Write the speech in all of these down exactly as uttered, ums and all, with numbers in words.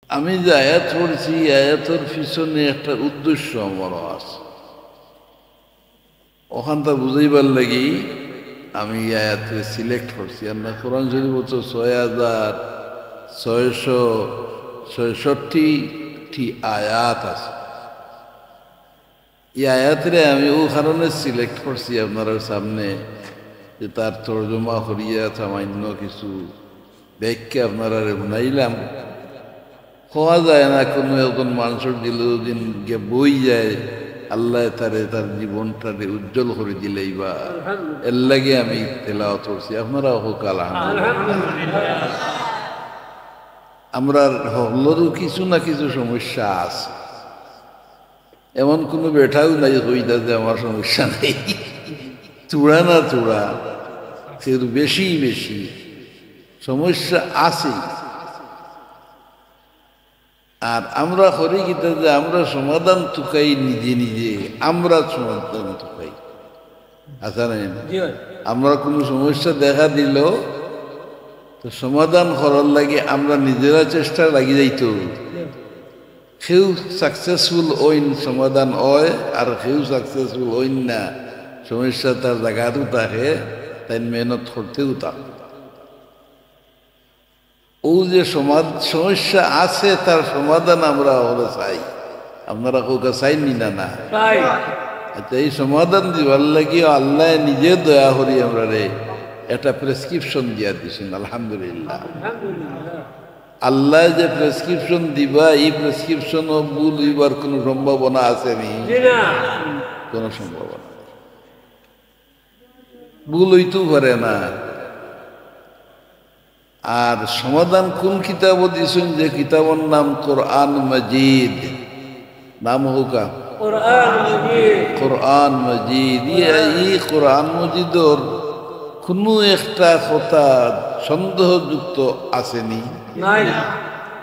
আমি যে আয়াত পড়ছি, এই আয়াতর পিছনে একটা উদ্দেশ্য আমারও আছে। অখানটা বুঝাইবার লাগি আমি এই আয়াতরে সিলেক্ট করছি। আমরা কোরআন শরীফ তো ছয় হাজার ছয়শো ছয়ষট্টিটি আয়াত আছে। এই আয়াতরে আমি অউ কারণে সিলেক্ট করছি আপনারার সামনে, যে তার তর্জমা করিয়া সামান্য কিছু ব্যাখ্যা আপনারারে হুনাইলাম। কওয়া যায় না, কুনু একজন মানষর দিলো যদি গিয়া বই যায়, আল্লায় তারে, তার জীবনটারে উজ্জ্বল করি দিলাইবা। এরলাগি আমি তেলাওয়াত করছি, আপনারা কউক্কা আলহামদুলিল্লাহ। আমরার হকলরউ কিছু না কিছু সমস্যা আছে। এমন কুনু বেটাও নাই কইতা যে আমার সমস্যা নাই। থুড়া না থুড়া, কিন্তু বেশি বেশি সমস্যা আছে। আর আমরা করি কিতা যে আমরা সমাধান তুকাই নিজে নিজে, আমরা সমাধান তুকাই। আছে না? জি ভাই। আমরা কুনু সমস্যা দেখা দিলো, তো সমাধান করার লাগি আমরা নিজেরা চেষ্টা লাগি যাইতো। জি। কেউ সাকসেসফুল অইন সমাধান অয়, আর কেউ সাকসেসফুল অইন না, সমস্যা তার জাগাতেউ থাকে, তাইন মেহনত করতেউ থাকে। অউ যে সমাধ-, সমস্যা আছে, তার সমাধান আমরা অকলে চাই। আপনারা কউক্কা চাইন নি না, না? চাই। আচ্ছা, এই সমাধান দিবার লাগিও আল্লায় নিজে দয়া করি আমরারে একটা প্রেসক্রিপশন দিয়া দিছইন, আলহামদুলিল্লাহ। আলহামদুলিল্লাহ। আল্লায় যে প্রেসক্রিপশন দিবা, ই প্রেসক্রিপশনও ভুল অইবার কুনু সম্ভাবনা আছে নি? জি না। কুনু সম্ভাবনা নাই। ভুল অইতেউ পারে না। আর সমাধান কুন কিতাবো দিছইন, যে কিতাবর নাম কোরআন মজিদ, নাম কউক্কা? কোরআন মজিদ। কোরআন মজিদ। ই, ই কোরআন মজিদর কুনু একটা কথা সন্দেহযুক্ত আছে নি? নাই।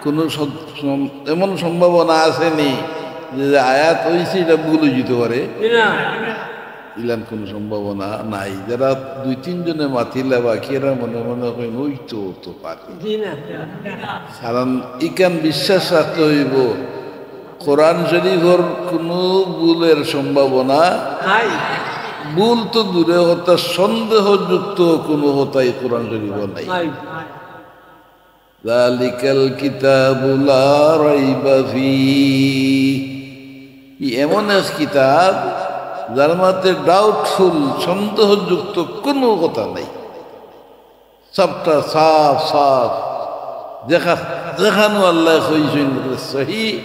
কুনু সম-, সম-, এমন সম্ভাবনা আছে নি যে, যে আয়াত অইছে ইটা ভুল অইযিতো পারে? জি না। ইলান কুনু সম্ভাবনা নাই। যারা দুই তিনজনে মাতিলা বাকি এরা মনে মনে কইন, "অইতো তো পারে।" জি না। কারণ ইখান বিশ্বাস রাখতে অইবো, কোরআন শরীফর কুনু ভুলর সম্ভাবনা নাই। ভুল তো দূরর কথা, সন্দেহযুক্ত কুনু কথাই কোরআন শরীফো নাই। নাই। যালিকাল কিতাবু লা রাইবা ফি। ই এমন এক কিতাব, যার মাঝে ডাউটফুল, সন্দেহযুক্ত কুনু কথা নাই। সবটা সাফ সাফ। যেখা-, যেখানো আল্লায় কইছইন সহি,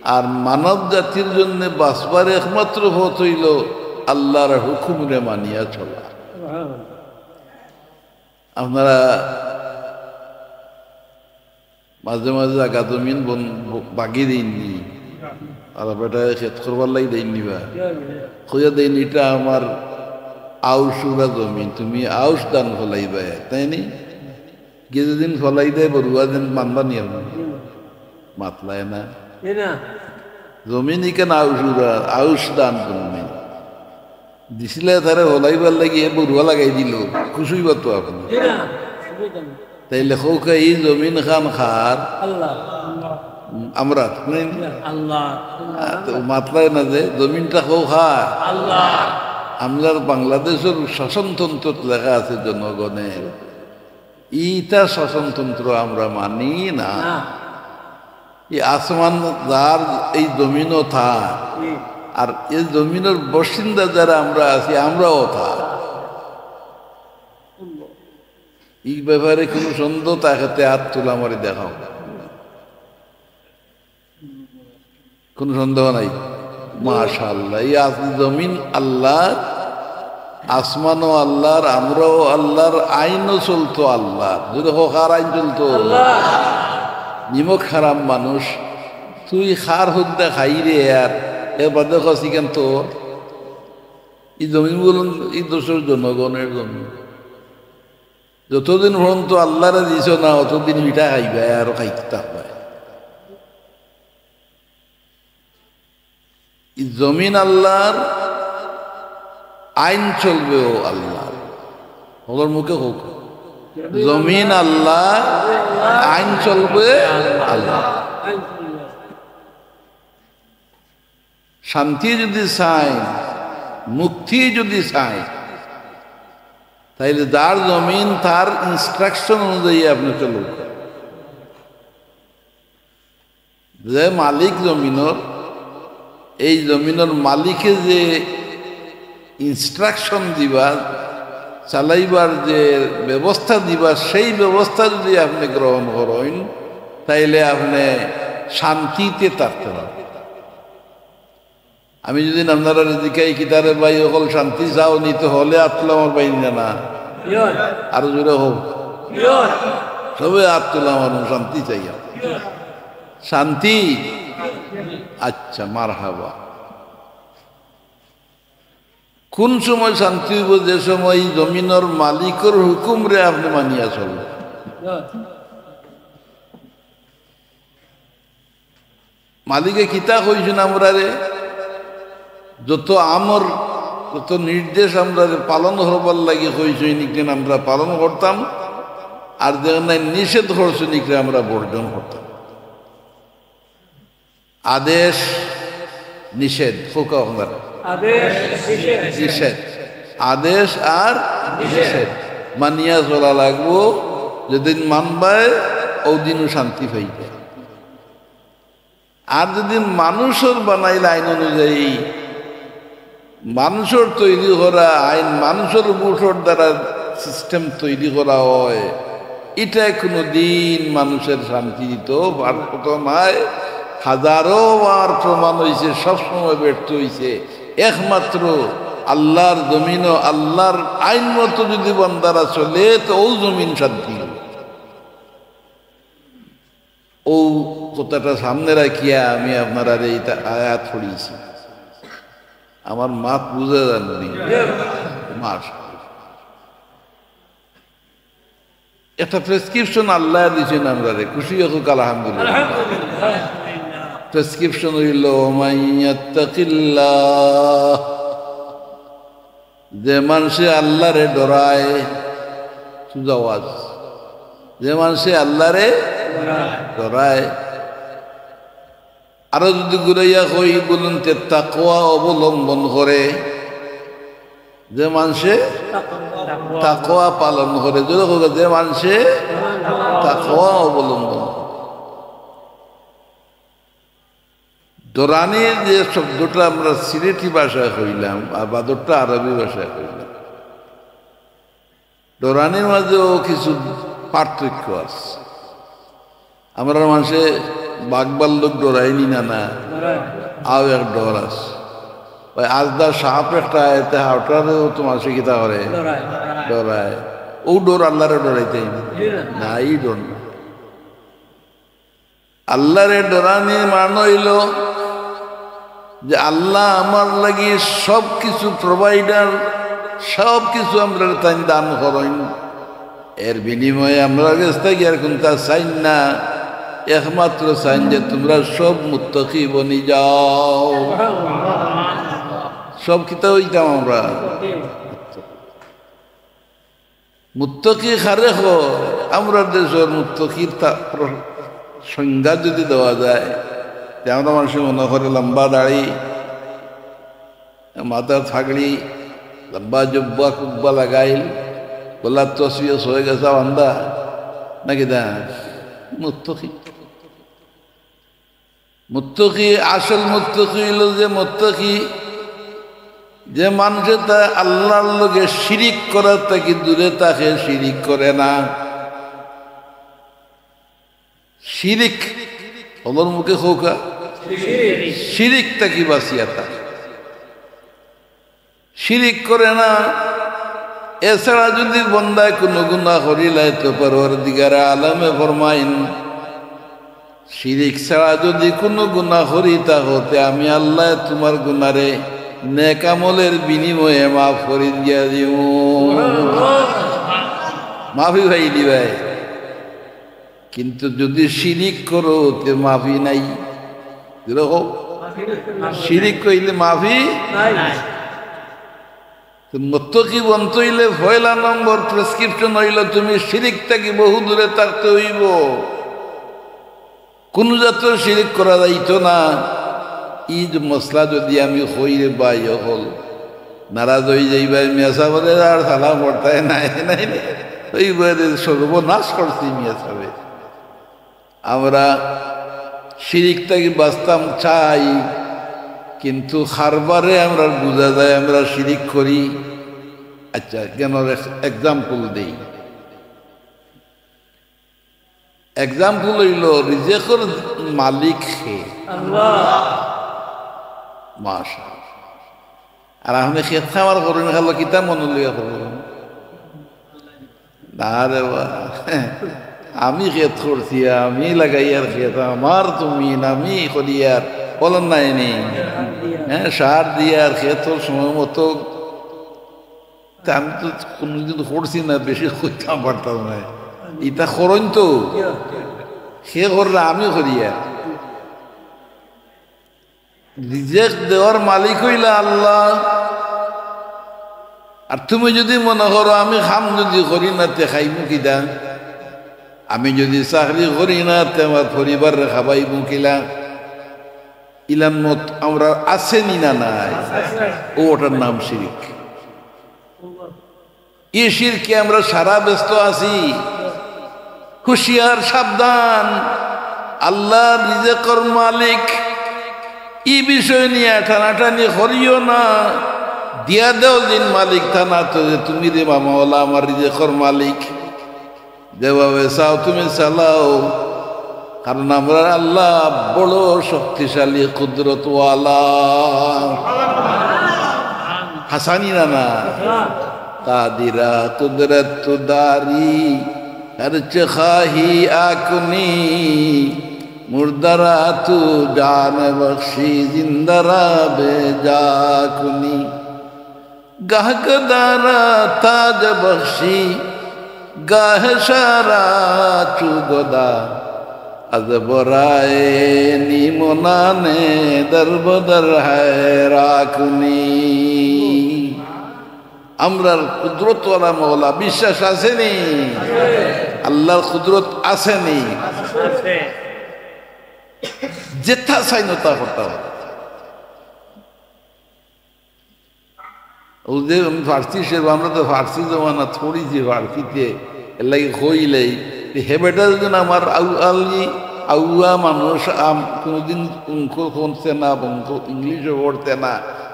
আর মানব জাতির জন্য বাঁচবার একমাত্র পথ অইলো আল্লার হুকুমরে মানিয়া চলা। আপনারা মাঝে মাঝে জাগা জমিন বন-, ব-, বাগি দেইন নি, আর বেটায় খেত করবার লাগি দেইন নি বা? কইয়া দেইন, "ইটা আমার আউশ উরা জমিন, তুমি আউশ ধান ফলাইবায়, তাই নি? গিয়ে যেদিন ফলাই দেয়, বরুয়া দিন মানবা নি আর না?" মাতলায় না। জি না। জমিন ইখান আউশ উরা, আউশ ধান জমিন। দিছিলে তারে ফলাইবার লাগি, এ বরুয়া লাগাই দিলো, খুশ অইবা তো আপনে। জি না। তাইলে কউক্কা, ই জমিন খান কার? আল্লাহ। উম, আমরার, নায় নি? আল্লাহ। আ, তো মাতলায় না যে, জমিনটা কউক্কা কার? আল্লাহ। আমরার বাংলাদেশর শাসনতন্ত্রত লেখা আছে জনগণের। ইটা শাসনতন্ত্র আমরা মানি না। না। ই আসমান যার, এই জমিনও তার। হুম। আর এই জমিনর বাসিন্দা যারা আমরা আছি, আমরাও তার। ই ব্যাপারে কুনু সন্দেহ থাকে তে আত তুলা মারি দেখাও। কুনু সন্দেহ নাই। মাশাআল্লাহ, ই আস-, জমিন আল্লার, আসমানও আল্লার, আমরাও আল্লার, আইনও চলতো আল্লার। জোরে কউক্কা, কার আইন চলতো? আল্লাহ। নিমক হারাম মানুষ, তুই কার হুদ্দা খাইরে আর, এর বাদে কস ইখান তোর। ই জমিন বলুন, ই দেশর জনগণের জমিন। যতদিন পর্যন্ত আল্লারে দিছো না, অতদিন ইটা খাইবায় আর খাইতে থাকবায়। ই জমিন আল্লার, আইন চলবেও আল্লার। হকলর মুখে কউক্কা। জমিন আল্লার, আইন চলবে আল্লার। শান্তি যদি চাইন, মুক্তি যদি চাইন, তাইলে যার জমিন তার instruction অনুযায়ী আপনে চলুন। যে মালিক জমিনর, এই জমিনর মালিকে যে instruction দিবা, চালাইবার যে ব্যবস্থা দিবা, সেই ব্যবস্থা যদি আপনে গ্রহণ করইন, তাইলে আপনে শান্তিতে থাকতে পারবেন। আমি যদি আপনারারে জিকাই, "কিতারে ভাই, অকল শান্তি চাও নি?" তে হকলে আত তুলা আমার ভাই না, না? আরো জোরে হোক। সবে আত তুলা আমার, শান্তি চাই আমি। শান্তি? আচ্ছা, মারহাবা। কোন সময় শান্তি অইবো? যে সময় ই জমিনর মালিকর হুকুমরে আপনে মানিয়া চলবেন। মালিকে কিতা কইছইন আমরারে? যত আমর, যত নির্দেশ আমরারে পালন করবার লাগি কইছইন, ইখান আমরা পালন করতাম, আর যেখান নিষেধ করছইন, ইখান আমরা বর্জন করতাম। আদেশ, নিষেধ, কউক্কা আপনারা। আদেশ, নিষেধ। নিষেধ। আদেশ আর নিষেধ। নিষেধ মানিয়া চলা লাগবো। যেদিন মানবায়, অউ দিনউ শান্তি পাইবায়। আর যদি মানুষর বানাইল আইন অনুযায়ী, মানুষর তৈরি করা আইন, মানুষর ভোটর দ্বারা system তৈরি করা হয়, ইটায় কুনুদিন মানুষরে শান্তি দিতো পারতো নায়। হাজারো বার প্রমাণ অইছে, সবসময় ব্যর্থ অইছে। একমাত্র আল্লার জমিনো আল্লার আইন মতো যদি বান্দারা চলে, তো অউ জমিন শান্তি অইবো। অউ কথাটা সামনে রাখিয়া আমি আপনারারে ইতা আয়াত পড়ছি। আমার মাত বুঝা যার নি? মাশাআল্লাহ। একটা prescription আল্লায় দিছইন আমরারে, খুশি অউক, আলহামদুলিল্লাহ। Prescription অইলো, "ওমান ইয়াত্তাকিল্লাহ।" যে মানষে আল্লারে ডরায়, সুজা ওয়াজ, যে মানষে আল্লারে ডরায়, আরো যদি ঘুরাইয়া কই, বলুন, তে তাকওয়া অবলম্বন করে, যে মানষে তাকওয়া পালন করে, জোরে কউক্কা, যে মানষে তাকওয়া অবলম্বন করে। ডরানির যে শব্দটা আমরা সিলেটি ভাষায় কইলাম, আর বাদরটা আরবি ভাষায় কইলাম, ডরানির মাঝেও কিছু পার্থক্য আছে। আমরার মানষে বাঘ ভাল্লুক ডরাইনি না, না? আও এক ডর আছে। ওই আজদা সাপ একটা আয়, তে অটারেও তো মানষে কিতা করে? ডরায়। ডরায়। অউ ডর আল্লারে ডরাইতে অইবো? না, ই ডর না। আল্লারে ডরানির মানে অইলো যে আল্লা আমার লাগি সব কিছু provider, সব কিছু আমরারে তাইন দান করইন, এর বিনিময়ে আমরার গেছ থাকি আর কুন্তা চাইন না, একমাত্র চাইন যে তুমরা সব মুত্তাকি বনি যাও। সব কিতা অইতাম আমরা? মুত্তাকি কারে কয়? আমরার দেশর মুত্তাকির তা-, প্র-, সংজ্ঞা যদি দেওয়া যায়, তে আমরার মানষে মনো করে লম্বা দাড়ি, মাথাত ফাগড়ি, লম্বা জুব্বা কুব্বা লাগাইল, গলাত তসবিহ অইগেছে বান্ধা, নাকিতা? মুত্তাকি। মুত্তাকি, আসল মুত্তাকি অইলো যে মুত্তাকি, যে মানষে তা আল্লার লগে শিরিক করার থাকি দূরে থাকে, শিরিক করে না। শিরিক, হকলর মুখে কউক্কা, শিরিক থাকি বাচিয়া থাকে। শিরিক করে না। এছাড়া যদি বন্দায় কুনু গুনা করিলায়, তো পরওয়ারদিগারে আলমে ফরমাইন, শিরিক ছাড়া যদি কুনু গুনা করি থাকো, তে আমি আল্লায় তুমার গুনারে নেক আমলের বিনিময়ে মাফ করি দিয়া দিমু। মাফি পাইলিবায়। কিন্তু যদি শিরিক করো, তে মাফি নাই। জোরে কও। শিরিক কইলে মাফি নাই। তো মুত্তাকি বনতে অইলে পয়লা নম্বর prescription অইলো তুমি শিরিক থাকি বহু দূরে থাকতে অইবো। কুনু জাতর শিরিক করা যাইতো না। ই যে মসলা যুদি আমি কই রে ভাই অকল, নারাজ অইযাইবা, মিয়া সাবরে আর সালাম পড়তায় নায়, নায় রে। অইবো রে, সর্বনাশ করছি মিয়া সাবে। আমরা শিরিক থাকি বাঁচতাম চাই, কিন্তু কারবারে আমরা বুঝা যায় আমরা শিরিক করি। আচ্ছা, কেন example দেই। Example অইলো, রিজিকর মালিক কে? আল্লাহ। মাশাআল্লাহ। আর আপনে খেত খামার করইন, খালি কিতা মনো লইয়া করইন? না রে বা, আমি খেত করছি, আমি লাগাইয়ার খেত, আমার জমিন, আমি করিয়ার, বলেন না এনি? হ্যাঁ, সার দিয়ার খেত সময় মতো তে আমি তো কুনুদিন করছি না, বেশি কইতাম পারতাম না। ইতা করইন তো, কে কররা, আমি করিয়ার। রিজিক দেওয়ার মালিক অইলা আল্লাহ। আর তুমি যুদি মনো করো আমি কাম যুদি করি না তে খাইমু কিতা, আমি যুদি চাকরি করি না তে আমার পরিবাররে খাবাইমু কিলা, ইলান মত আমরার আছে নি না নাই? ও, ওটার নাম শিরিক। ই শিরকে আমরা সারা ব্যস্ত আছি। হুঁশিয়ার, সাবধান, আল্লাহ রিজিকর মালিক, ই বিষয় নিয়া টানাটানি করিও না। দিয়া দেও দিন মালিক থানা তো যে তুমি রে মাওলা আমার রিজিকর মালিক। যেভাবে চাও তুমি চালাও, কারণ আমরার আল্লাহ বড় শক্তিশালী, কুদরতওয়ালা। হাসানি না না? قادر قدرت داری، ہرچ خواہی آ کنی، مردہ را تو جان بخشی، زندہ را بے جا کنی۔ گاہ گدا را تاج بخشی، گاہ شاہ را چو گدا، از برای نیمونان در بدر ہے راکنی۔ আমরার কুদরতওয়ালা মওলা বিশ্বাস আছে নি? আল্লাহর কুদরত আছে নি? যেটা চাইন তা করতে পারে। ও যে আমি ফার্সি শের, আমরা তো ফার্সি জমানাত পড়ছি ফার্সিতে, এর লাগি কইলাই যে হে বেটা যদি আমার আউ-, আলি আউয়া মানুষ, আম-, কোনোদিন অঙ্ক করছে না, অঙ্ক ইংলিশে পড়ছে না,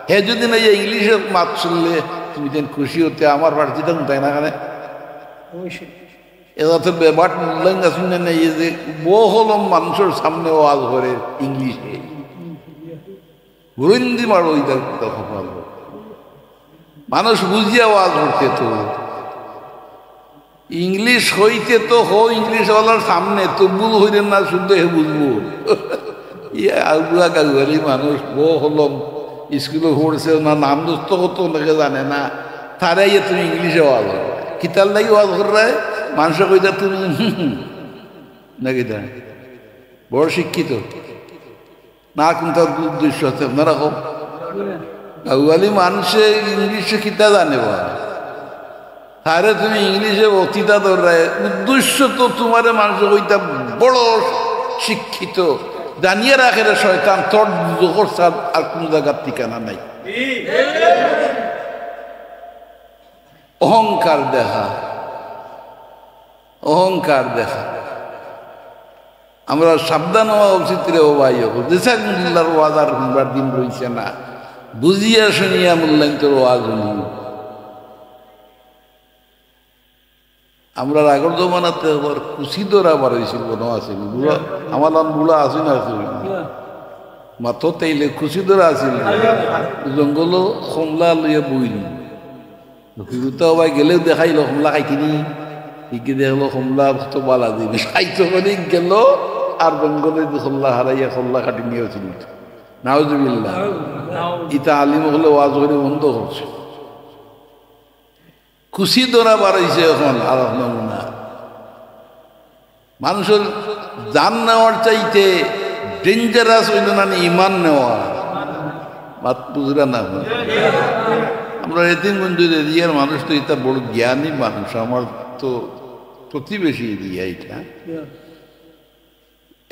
হে যদি না এই ইংলিশে মাত শুনলে তুমি যেন খুশি হতে, আমার ফার্সিটা হুনতায় না কেনে? অবশ্যই। এরা তো বেবাট মূল্যায়ন আছে না, এই যে বহলম মানুষের সামনে ওয়াজ করে ইংলিশে। রইন্দি মারো ইদার কথা ভালো। মানুষ বুঝিয়া ওয়াজ করতে তো। ইংলিশ হইতে তো হো, ইংলিশওয়ালার সামনে তো ভুল হইলে না, শুদ্ধ হে বুঝবো। ইয়ে আগুয়া গাগুয়ালি মানুষ, বো হলম, স্কুলে পড়ছে না, নাম দোস্ত কত অনেকে জানে না। তারে ইয়ে তুমি ইংলিশে ওয়াজ করো। কিতার লাগি ওয়াজ কররায়? মানুষে কইতা তুমি, নাকি তা? বড় শিক্ষিত। না, কোনটা উদ্দেশ্য আছে আপনারা কও? গাউয়ালি মানুষে ইংলিশে কিতা জানে বা? তারে তুমি ইংলিশে বক্তৃতা ধররায়, উদ্দেশ্য তো তোমারে মানুষে কইতা বড় শিক্ষিত, জানিয়া রাখে রে শয়তান, তোর দুজখর ছাড়া আর কোন জায়গার ঠিকানা নাই। অহংকার দেখা, অহংকার দেখা। আমরা সাবধান হওয়া উচিত রে ও ভাই, ও যে সাইড মোল্লার ওয়াজ আর হুনবার দিন রইছে না, বুঝিয়া শুনিয়া মোল্লাইন্তর ওয়াজ হুনি। আমরা আগর জমানাতে আবার কুচি ধরা বার হয়েছিল, মনে আছে? বুড়া, আমার লান বুড়া আছে না আছে? মাত্র তেইলে কুচি ধরা আছিল। জঙ্গল কমলা লইয়া বইল। হুরুতা ভাই গেলেও দেখাইল কমলা খাইতিনি। ইকে দেখলো কমলা তো বালা জিনিস। খাইতো বলে গেল আর জঙ্গলে কমলা হারাইয়া কমলা কাটি নিয়ে ছিল। নাউজুবিল্লাহ। ইতা আলিম হলে ওয়াজ করে বন্ধ করছে। কুচি ধরা বার হইছে এখন আর নমুনা। মানুষের জান নেওয়ার চাইতে dangerous হইল না নি ইমান নেওয়া। মাত বুঝরা না এখন? আমরা এতিমগঞ্জের এরিয়ার মানুষ তো এটা বড় জ্ঞানী মানুষ, আমার তো প্রতিবেশী এরিয়া এটা।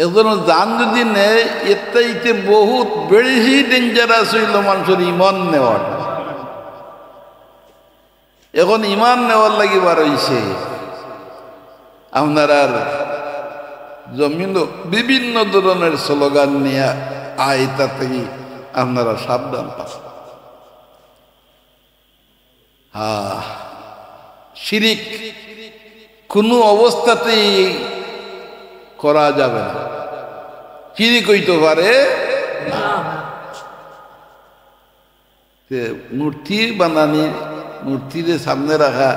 একজনর জান যুদি নেয়, এর থাইতে বহুত বেশি dangerous অইলো মানষর ইমান নেওয়াটা। এখন ইমান নেওয়ার লাগি বার অইছে। আপনারার জমিনো বিভিন্ন ধরনের স্লোগান নিয়া আয়, তাতে আপনারা সাবধান থাকবা। হ্যাঁ, শিরিক কোনো অবস্থাতেই করা যাবে না, শিরিক অইতো পারে না। তে মূর্তি বানানি, মূর্তিরে সামনে রাখা,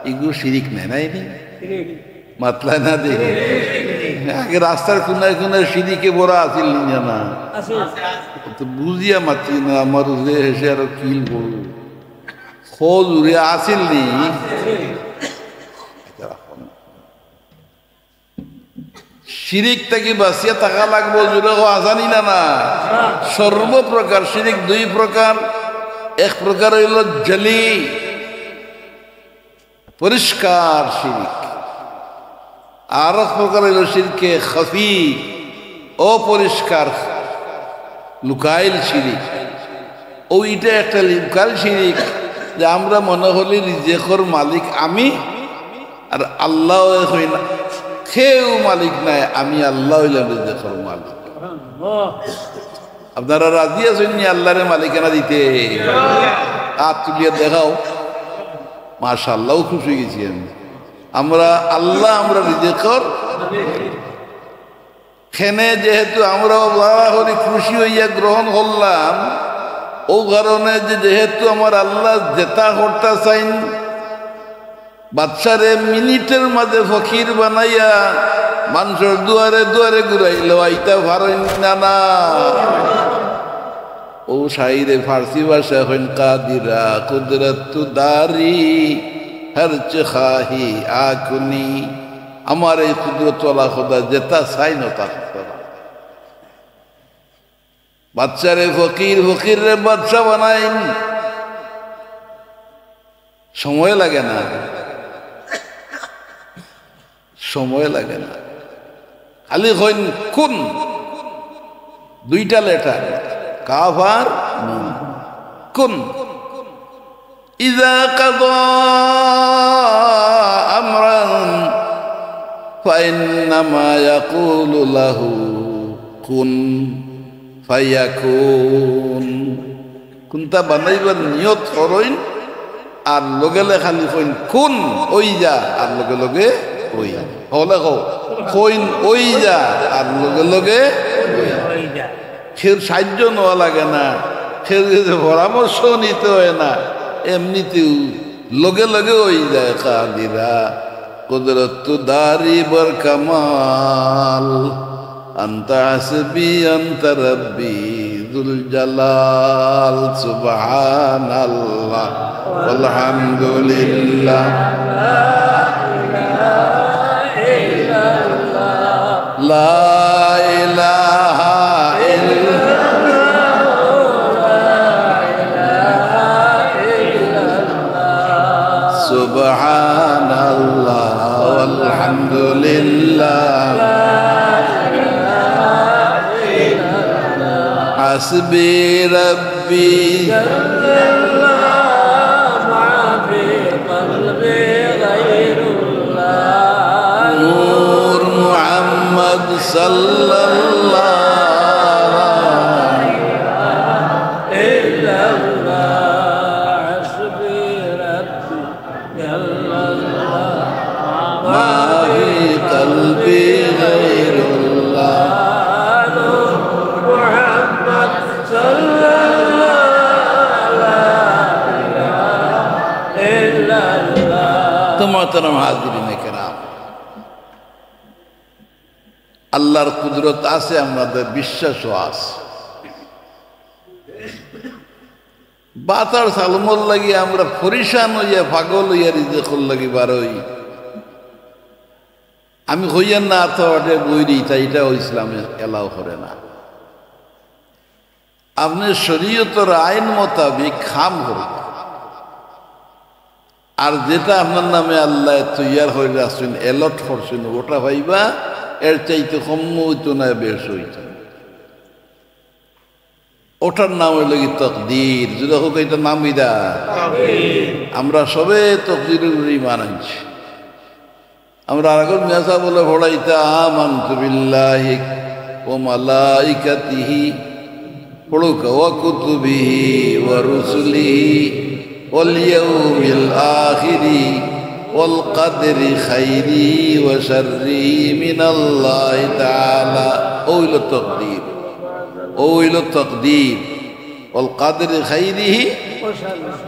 ইগু শিরিক নায়, নায় নি? শিরিক। মাতলা না দেখি। শিরিক। আগে রাস্তার কোনায় কোনায় শিরিকে ভরা আছিল নি না? আছে। তো বুঝিয়া মাতি না, আমার যে হেসে আরো কিল বড়। খোঁজ উড়ে আছিল নি? আছে। শিরিক থাকি বাঁচিয়া থাকা লাগবো, জোরে কও, আজানি না না? সর্বপ্রকার শিরিক দুই প্রকার। এক প্রকার অইলো জলি, পরিষ্কার শিরিক, আর এক প্রকার অইলো শিরকে খফি, অপরিষ্কার, লুকাইল শিরিক। অউ ইটা একটা লুকাইল শিরিক, যে আমরা মনে করি রিজেকর মালিক আমি, আর আল্লায় কইন, কেউ মালিক নায়, আমি আল্লা অইলাম রিজেকর মালিক। আপনারা রাজি আছইন নি আল্লারে মালিকানা দিতে? আত তুলিয়া দেখাও। মাশাআল্লাহ, খুশি অই গেছি আমি। আমরা আল্লা, আমরা রিজেকর। কেনে যেহেতু আমরা আল্লাহ করি খুশি অইয়া গ্রহণ করলাম, অউ কারণে যে যেহেতু আমার আল্লা যেতা করতা চাইন, বাদশারে মিনিটের মাঝে ফকির বানাইয়া মানষর দুয়ারে দুয়ারে ঘুরাইলে আইতা পারইন না না। অউ শাইরে ফার্সি ভাষা কইন, কাদিরা কুদরত তু দারি, হরচ খাহি আকুনি। আমার এই কুদরতওয়ালা খোদা যেতা চাইন অতা করতে পারে। বাদশারে ফকির, ফকিররে বাদশা বানাইন। সময় লাগে না, সময় লাগে না। খালি কইন কুন, দুইটা লেটার, কাফ আর নুন। কুন। ইযা কাযা আমরান ফাইন্নামা ইয়াকুলু লাহু কুন ফায়াকুন। কুনতা বানাইবার নিয়ত করইন, আর লগে লগে খালি কইন, "কুন, অই যা", আর লগে লগে অই। হকলে কও, কইন, "অই যা", আর লগে লগে অই। কেউর সাহায্য নেওয়া লাগে না, কেউর গেছে পরামর্শ নিতে হয় না, এমনিতেউ লগে লগে অই যায়। কাদিরা কুদরত তু দারি বর কামাল, আনতা হাসবি আনতা রব্বি যুল জালাল। সুবহানাল্লাহ, আলহামদুলিল্লাহ, লা ইলাহা ইল্লাল্লাহ, সুবহানাল্লাহ, আলহামদুলিল্লাহ। হাসবি রব্বি। ما في قلبي غير الله. নূর মুহাম্মদ সাল্লাল্লাহু। إلا الله. حسبي ربي. ما في قلبي غير الله. محمد صلى الله عليه وسلم. তো মোহতারাম হাজিরিনে কেরাম, আল্লাহর কুদরত আছে, আমরাদের বিশ্বাসও আছে। ভাত আর চাউলর লাগি আমরা পরেশান অইয়া, পাগল অইয়া রিজেকর লাগি বারই। আমি কইয়ার না, তো ওটা বই দিই, তাই এটাও ইসলামে allow করে না। আপনে শরীয়তর আইন মোতাবিক কাম করবা। আর যেটা আপনার নামে আল্লায় তৈয়ার করি রাখছইন, allot করছইন, ওটা পাইবা, এর চাইতে কম অইতো না, বেশ অইতো। ওটার নাম অইলো কি তকদির। জুড়ে হোক, এটার নাম কিতা? আমরা সবে তকদিরর উপরে ইমান আনছি। আমরা আরগর মিয়া সাব বলে পড়াইতা, "আমানতু বিল্লাহি ওয়া মালাইকাতিহি", পড়ুক, "ওয়া কুতুবিহি ওয়া রুসুলিহি ওয়াল ইয়াউমিল আখিরি ওয়াল কাদরি খাইরিহি ওয়া শাররিহি মিনাল্লাহি তাআলা।" অউ অইলো তকদির, অউ অইলো তকদির। "ওয়াল কাদরি খাইরিহি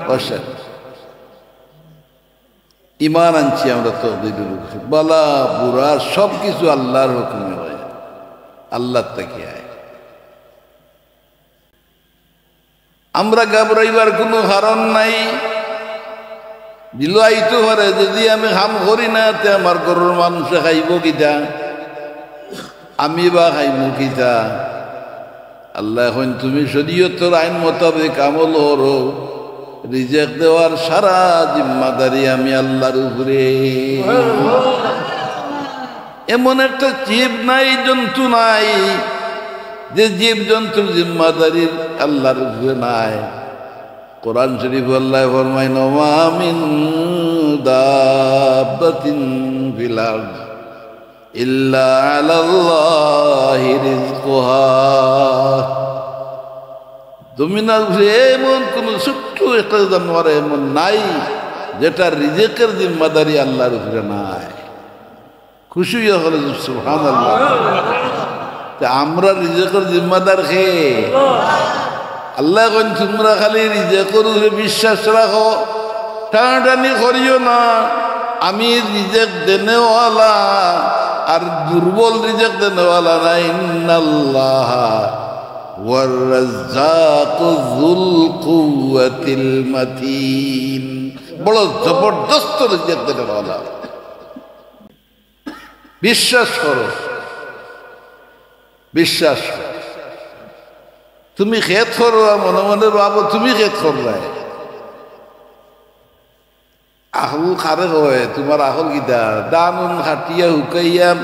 ওয়া শাররিহি।" ইমান আনছি আমরা তকদিরর উপরে। বালা বুরা সব কিছু আল্লার হুকুমে অয়, আল্লার থাকি আয়। আমরা ঘাবড়াইবার কুনু কারণ নাই। দিলো আইতো পারে, যুদি আমি কাম করি না, তে আমার ঘরর মানষে খাইবো কিতা? আমি বা খাইমু কিতা? আল্লায় কইন, "তুমি শরীয়তর আইন মোতাবেক আমল করো, রিজেক দেওয়ার সারা জিম্মাদারি আমি আল্লার উপরে।" এমন একটা জীব নাই, জন্তু নাই, যে জীব জন্তুর জিম্মাদারি আল্লার উপরে নাই। কোরআন শরীফো আল্লায় ফরমাইন, "ওয়া মা মিন দাব্বাতিন ফিল আরদ ইল্লা আলাল্লাহি রিজকুহা।" জমিনর উপরে এমন কুনু ছোট্ট একটা জানোয়ার এমন নাই, যেটার রিজেকের জিম্মাদারি আল্লার উপরে নাই। খুশি অইয়া কইন, "সুবহানাল্লাহ।" তে আমরা রিজেকের জিম্মাদার কে? আল্লায় কইন, "তুমরা খালি রিজেকর উপরে বিশ্বাস রাখো, টানাটানি করিও না। আমি রিজেক দেনেওয়ালা, আর দুর্বল রিজেক দেনেওয়ালা না।" ইন্নাল্লাহা হুয়ার রাজ্জাকু যুল কুওয়াতিল মাতিন। বড় জবরদস্ত রিজেক দেনেওয়ালা। বিশ্বাস করো, বিশ্বাস করো। তুমি খেত করো আর মনে মনে ভাবো তুমি খেত কররায়। আকল কারে কয়? তুমার আকল কিতা? ধান উন কাটিয়া হুকাইয়া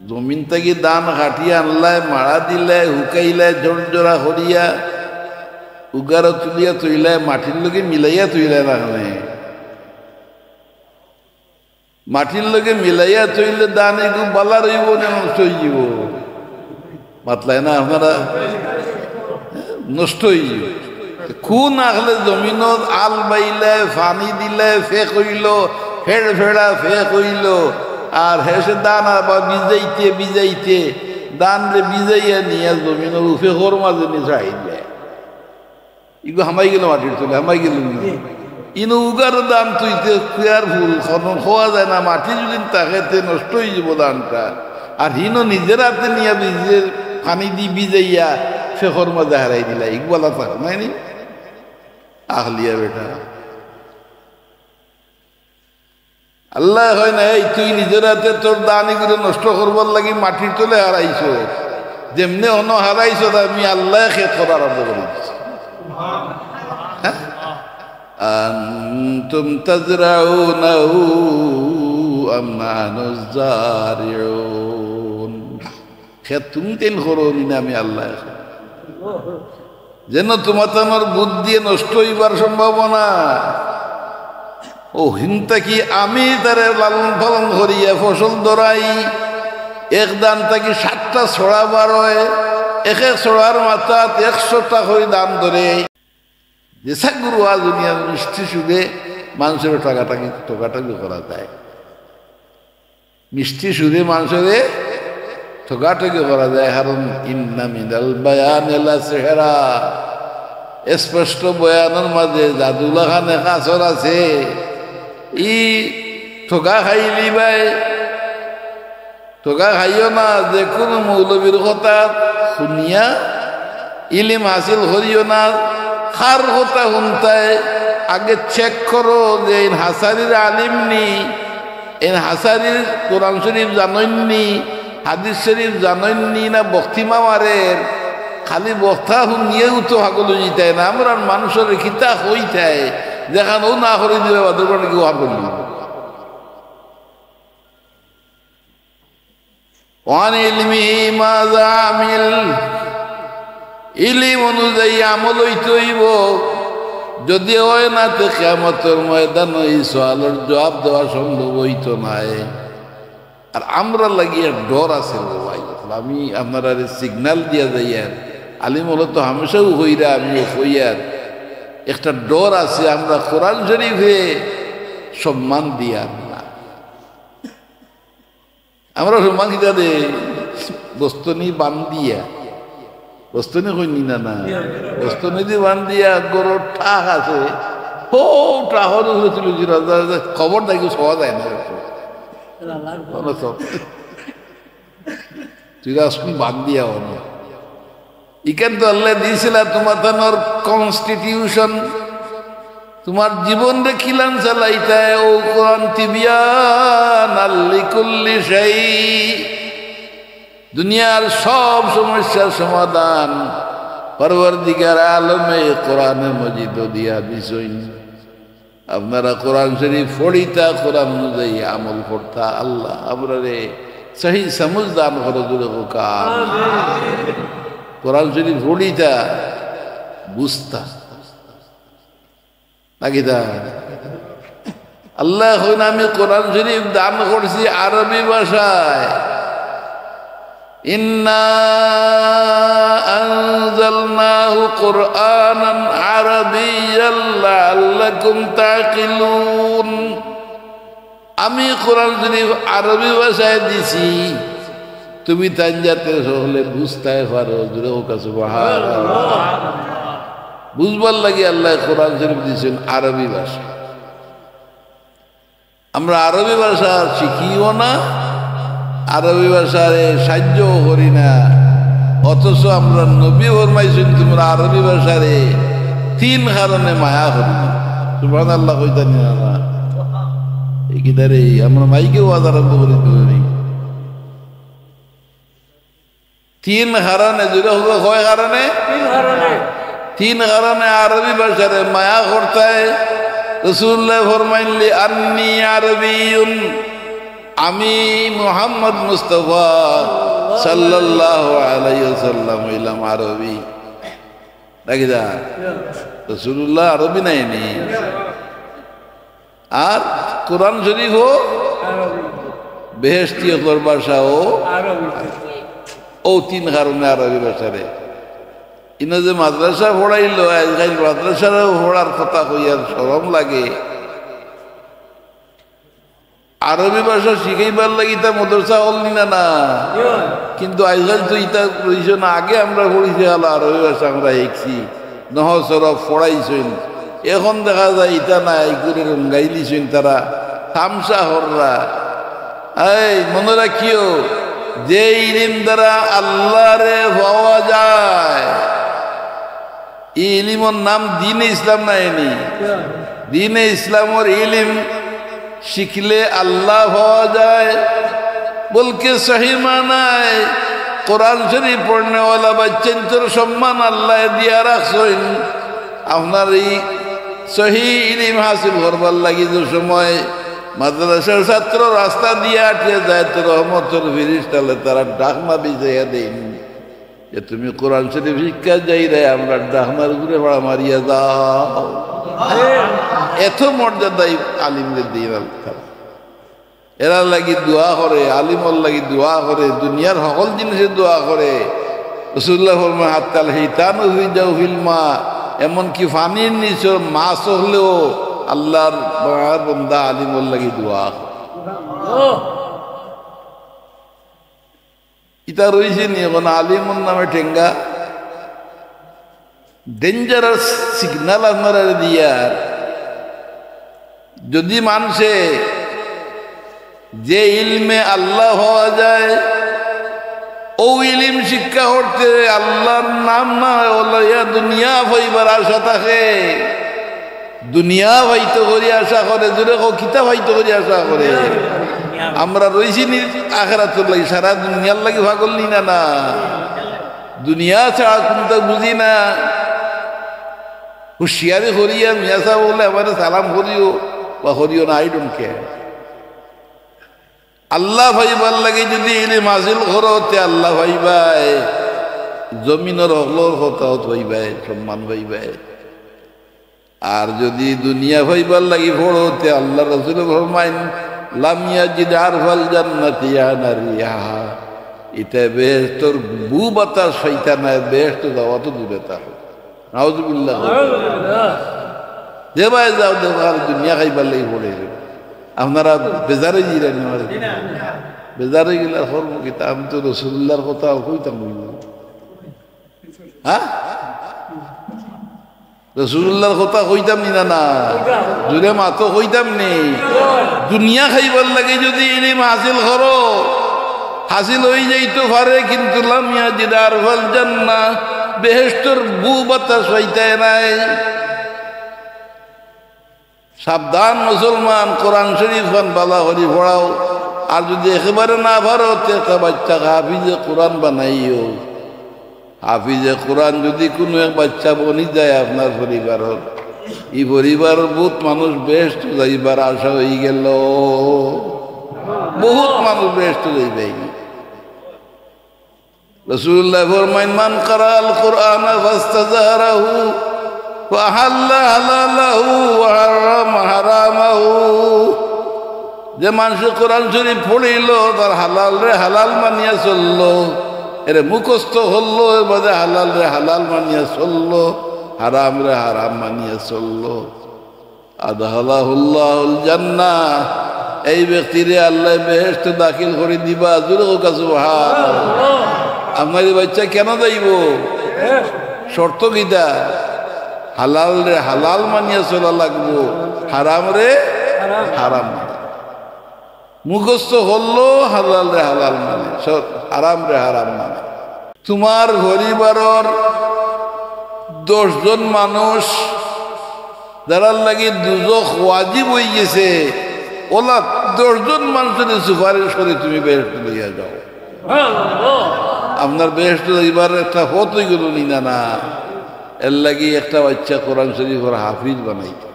জমিন থাকি ধান কাটিয়া আনলায়, মাড়া দিলায়, হুকাইলায়, জড়জড়া করিয়া উগারো তুলিয়া থইলায়, মাটির লগে মিলাইয়া থইলায় না কেনে? মাটির লগে মিলাইয়া থইলে ধান ইগু বালা রইবো না নষ্ট অইযিবো? মাতলায় না আপনারা? নষ্ট অইযিবো। কুন আকলে জমিনত আল বাইলায়, পানি দিলায়, ফেক অইলো, ফেড়ফেড়া ফেক অইলো, আর হেষে ধান আবার ভিজাইতে ভিজাইতে, ধানরে ভিজাইয়া নিয়া জমিনর উফেকর মাজে নি ছাড়ি দেয়। ইগু হামাই গেলো মাটির তলে, হামাই গেলো নি। ইনো উগারো ধান তুইতে কুয়ার ফুল, খনন খোয়া যায় না, মাটি যদি থাকে তে নষ্ট অইযিবো ধানটা। আর হিনো নিজের আতে নিয়া ভিজে, পানি দি ভিজাইয়া ফেকর মাজে হারাই দিলা, ইগু বালা থাকো নায় নি? আকলিয়া বেটা। আল্লায় কইন, "এই, তুই নিজের আতে তোর ধান ইগুরে নষ্ট করবার লাগি মাটির তলে হারাইছো। যেমনে অনো হারাইছো, তা আমি আল্লায় খেত করা আরম্ভ করি দিছি।" হ্যাঁ? "আনতুম তাজরাউনাহু আম নাহনুজ জারিউন।" খেত তুমি তেন করো নি না আমি আল্লায়? যেন তুমাতানর বুদ্ধিয়ে নষ্ট অইবার সম্ভাবনা। অউ হিনতা কি আমি তারে লালন পালন করিয়া ফসল ধরাই, এক ধান থাকি সাতটা ছড়া বার অয়, এক এক ছড়ার মাথাত একশোটা করি ধান ধরে। যেছা গুরু আজ দুনিয়ার মিষ্টি সুরে মানষরে ঠগাঠগি, ঠগাঠগি করা যায়। মিষ্টি সুরে মানষরে ঠগাঠগি করা যায়, কারণ ইন্না মিনাল বায়ানি লাসিহরা, স্পষ্ট বয়ানর মাজে জাদু লাখান এক আসর আছে। ই ঠগা খাইলিবায়, ঠগা খাইও না, যেকুনু মৌলবীর কথা হুনিয়া ইলিম হাসিল করিও না। কার কথা হুনতায়, আগে check করো যে ইন হাছারির আলিম নি, ইন হাছারির কোরআন শরীফ জানইন নি, হাদিস শরীফ জানইন নি না বক্তি মামারের। খালি বক্তা হুনিয়াউ তো পাগল অইযিতায় না, আমরার মানষরে কিতা কইতায়, যেখান অউ না করি দিলে বাদর বাড়ি কেউ আর করি দিবে। ওয়ান ইলমিহি মাযা আমিল, ইলিম অনুযায়ী আমল অইতে অইবো। যদি অয় না, তে কিয়ামতর ময়দানো ই সওয়ালর জুয়াব দেওয়া সম্ভব অইতো নায়। আর আমরার লাগি এক ডর আছে গো ভাই। আমি আপনারারে signal দিয়া যাইয়ার, আলিম অকলে তো হামেশাউ কইরা, আমিও কইয়ার, একটা ডর আছে, আমরা কোরআন শরীফে সম্মান দিয়ার না। আমরা সম্মান কিতা দেই? বস্তনি বান্ধিয়া, বস্তনি কইন নি না, না, বস্তনি দি বান্ধিয়া গরুর টাক আছে, হো, টাকর উপরে তুলি দিরা, যা, যা, খবর থাকি সওয়া যায় না। মনে তো, তুই আসুন বান্ধিয়া অনো। ইখান তো আল্লায় দিছিলা তুমার তানর constitution, তুমার জীবনরে কিলান চালাইতায়, অউ কোরআন তিবিয়ানাল লিকুল্লি শাই। দুনিয়ার সব সমস্যার সমাধান পরওয়ারদিগার আলমে কোরআনে মজিদো দিয়া দিছইন। আপনারা কোরআন শরীফ পড়িতা, কোরআন অনুযায়ী আমল করতা। আল্লাহ আমরারে সহি সমঝ দান করো, জোরে কউক্কা আমিন। কোরআন শরীফ পড়িতা, বুঝতা। নাকি তা? আল্লায় কইন, "আমি কোরআন শরীফ দান করছি আরবি ভাষায়।" إنا أنزلناه قرآنا عربيا لعلكم تعقلون। আমি কোরআন শরীফ আরবি ভাষায় দিছি, তুমি তাইন যাতে সকলে বুঝতায় পারো। জোরে কউক্কা সুবহানাল্লাহ। বুঝবার লাগি আল্লায় কোরআন শরীফ দিছইন আরবি ভাষা। আমরা আরবি ভাষা শিখিও না, আরবি ভাষারে সাহায্যও করি না, অথচ আমরার নবী ফরমাইছইন, "তুমরা আরবি ভাষারে তিন কারণে মায়া করিও।" সুবহানাল্লাহ কইতা নি না, না? ই কিতারে আমরা মাইকে ওয়াজ আরম্ভ করি দিলাম। তিন কারণে, জোরে কউক্কা, কয় কারণে? তিন কারণে। তিন কারণে আরবি ভাষারে মায়া করতায়। রাসূলুল্লায় ফরমাইন, "লিআন্নী আরবিয়্যুন", আমি মুহাম্মদ মুস্তাফা সাল্লাল্লাহু আলাইহি ওয়াসাল্লাম অইলাম আরবি। দেখি যা, রাসূলুল্লাহ আরবি নায় নি? আর কোরআন শরীফও বেহেশতি অকলর ভাষাও। অউ তিন কারণে আরবি ভাষারে। ইনো যে মাদ্রাসা পড়াইলো, আইজকাইল মাদ্রাসারও পড়ার কথা কইয়ার শরম লাগে। আরবি ভাষা শিখাইবার লাগি তা মাদ্রাসা অইল নি না, না? কিন্তু আইজকাইল তো ইতা রইছে না। আগে আমরা পড়ছি অলা আরবি ভাষা আমরা শিখছি, নহজ সরফ পড়াইছইন। এখন দেখা যায় ইতা নাই, ই করি রঙ্গাইলিছইন তারা, তামশা কররা। এই মনো রাখিও, যে ইলিম দ্বারা আল্লারে পাওয়া যায়, ই ইলিমর নাম দ্বীনে ইসলাম নায় নি? দ্বীনে ইসলামর ইলিম শিখলে আল্লাহ পাওয়া যায়, বলকে সহি মানায় কোরআন শরীফ পড়নেওয়ালা বাইচ্চাইন্তর সম্মান আল্লায় দিয়া রাখছইন। আপনার ই সহি ইলিম হাসিল করবার লাগি যে সময় মাদ্রাসার ছাত্র রাস্তা দিয়া আটিয়া যায়, তো রহমতর ফিরিস্তালে তারা ডাকনা বিছাইয়া দেইন যে, "তুমি কোরআন শরীফ শিক্ষা যাইরায়, আমরার ডাকনার উপরে ফাড়া মারিয়া যাও।" এত মর্যাদায় আলিমরে দেইন আল্লাহ। এরার লাগি দোয়া করে, আলিমর লাগি দোয়া করে, দুনিয়ার হকল জিনিসে দোয়া করে। রাসূলুল্লায় ফরমাইন, "হাত্তাল হিতানু ফি জাওফিল মা", এমনকি পানির নিচর মাছ অইলেও আল্লার মায়ার বন্দা আলিমর লাগি দোয়া করে। ইতা রইছে নি এখন আলিমর নামে ঠেঙ্গা? Dangerous signal আপনারারে দিয়ার। যদি মানষে যে ইলমে আল্লাহ পাওয়া যায়, অউ ইলিম শিক্ষা করতে আল্লার নাম না লইয়া দুনিয়া পাইবার আশা থাকে, দুনিয়া পাইতো করি আশা করে, জোরে কও, কিতা পাইতো করি আশা করে? আমরা রইছি নি আখেরাতর লাগি, সারা দুনিয়ার লাগি পাগল নি না, না? দুনিয়া ছাড়া কুন্তা বুঝি না। হুঁশিয়ারি করিয়া মিয়া সাব অকলে আমারে সালাম করিও বা করিও না, I don't care। আল্লাহ পাইবার লাগি যুদি ইলিম হাসিল করো, তে আল্লাহ পাইবায়, জমিনর হকলর কথাও পাইবায়, সম্মান পাইবায়। আর যুদি দুনিয়া পাইবার লাগি পড়ো, তে আল্লাহ রসুল ফরমাইন, "লাম ইয়াজিদ আরফাল জান্নাতি ইয়ানা রিহা।" ইতা বেহেশতর বু বাতাস পাইতা নায়, বেহেশত যাওয়া তো দূরে থাকো। নাউজুবিল্লাহ। যে ভাই যাও, দেখো, আর দুনিয়া খাইবার লাগি পড়ে। আপনারা বেজার অইযিরা নি আমার? বেজার অইগেলে আর করবো কিতা? আমি তো রসুলুল্লাহর কথা কইতাম অইবো। হ্যাঁ? রসুলুল্লাহর কথা কইতাম নি না, না? জুরে মাতো, কইতাম নি? দুনিয়া খাইবার লাগি যুদি ইলিম হাসিল করো, হাসিল অইযাইতো পারে, কিন্তু লাম ইয়াজিদ আরফাল জান্নাহ, বেহেশতর বু বাতাস পাইতায় নায়। সাবধান মুসলমান, কোরআন শরীফ খান বালা করি পড়াও। আর যুদি একেবারে না পারো, তে একটা বাচ্চারে হাফিজে কোরআন বানাইও। হাফিজে কোরআন যুদি কুনু এক বাচ্চা বনি যায় আপনার পরিবারর, ই পরিবারর বউত মানুষ বেহেশত যাইবার আশা অইগেলো। বউত মানুষ বেহেশত যাইবা। রাসূলুল্লাহ ফরমাইন, "মান কারাআল কুরআনা ফাস্তাজহারাহু ফাআহাল্লা হালালাহু ওয়া হাররামা হারামাহু।" যে মানষে কোরআন শরীফ পড়িলো, তার হালালরে হালাল মানিয়া চললো, এরে মুখস্থ করলো, এর বাদে হালালরে হালাল মানিয়া চললো, হারামরে হারাম মানিয়া চললো, আদখালাহুল্লাহুল জান্নাহ, এই ব্যক্তিরে আল্লায় বেহেশতো দাখিল করি দিবা। জুরে কউক্কা সুবহানাল্লাহ। আপনার ই বাচ্চা কেনে যাইবো? শর্ত কিতা? হালালরে হালাল মানিয়া চলা লাগবো, হারামরে হারাম মানিয়া। মুখস্থ করলো হালালরে হালাল মানে, সব হারামরে হারাম মানে। তুমার পরিবারর দশ জন মানুষ যারার লাগি দুজখ ওয়াজিব অইগেছে, অলা দশ জন মানষরে সুপারিশ করি তুমি বেহেশতো লইয়া যাও। আপনার বেহেশতো যাইবার একটা পথ অইগেলো নি না, না? এরলাগি একটা বাচ্চা কোরআন শরীফর হাফিজ বানাইতা।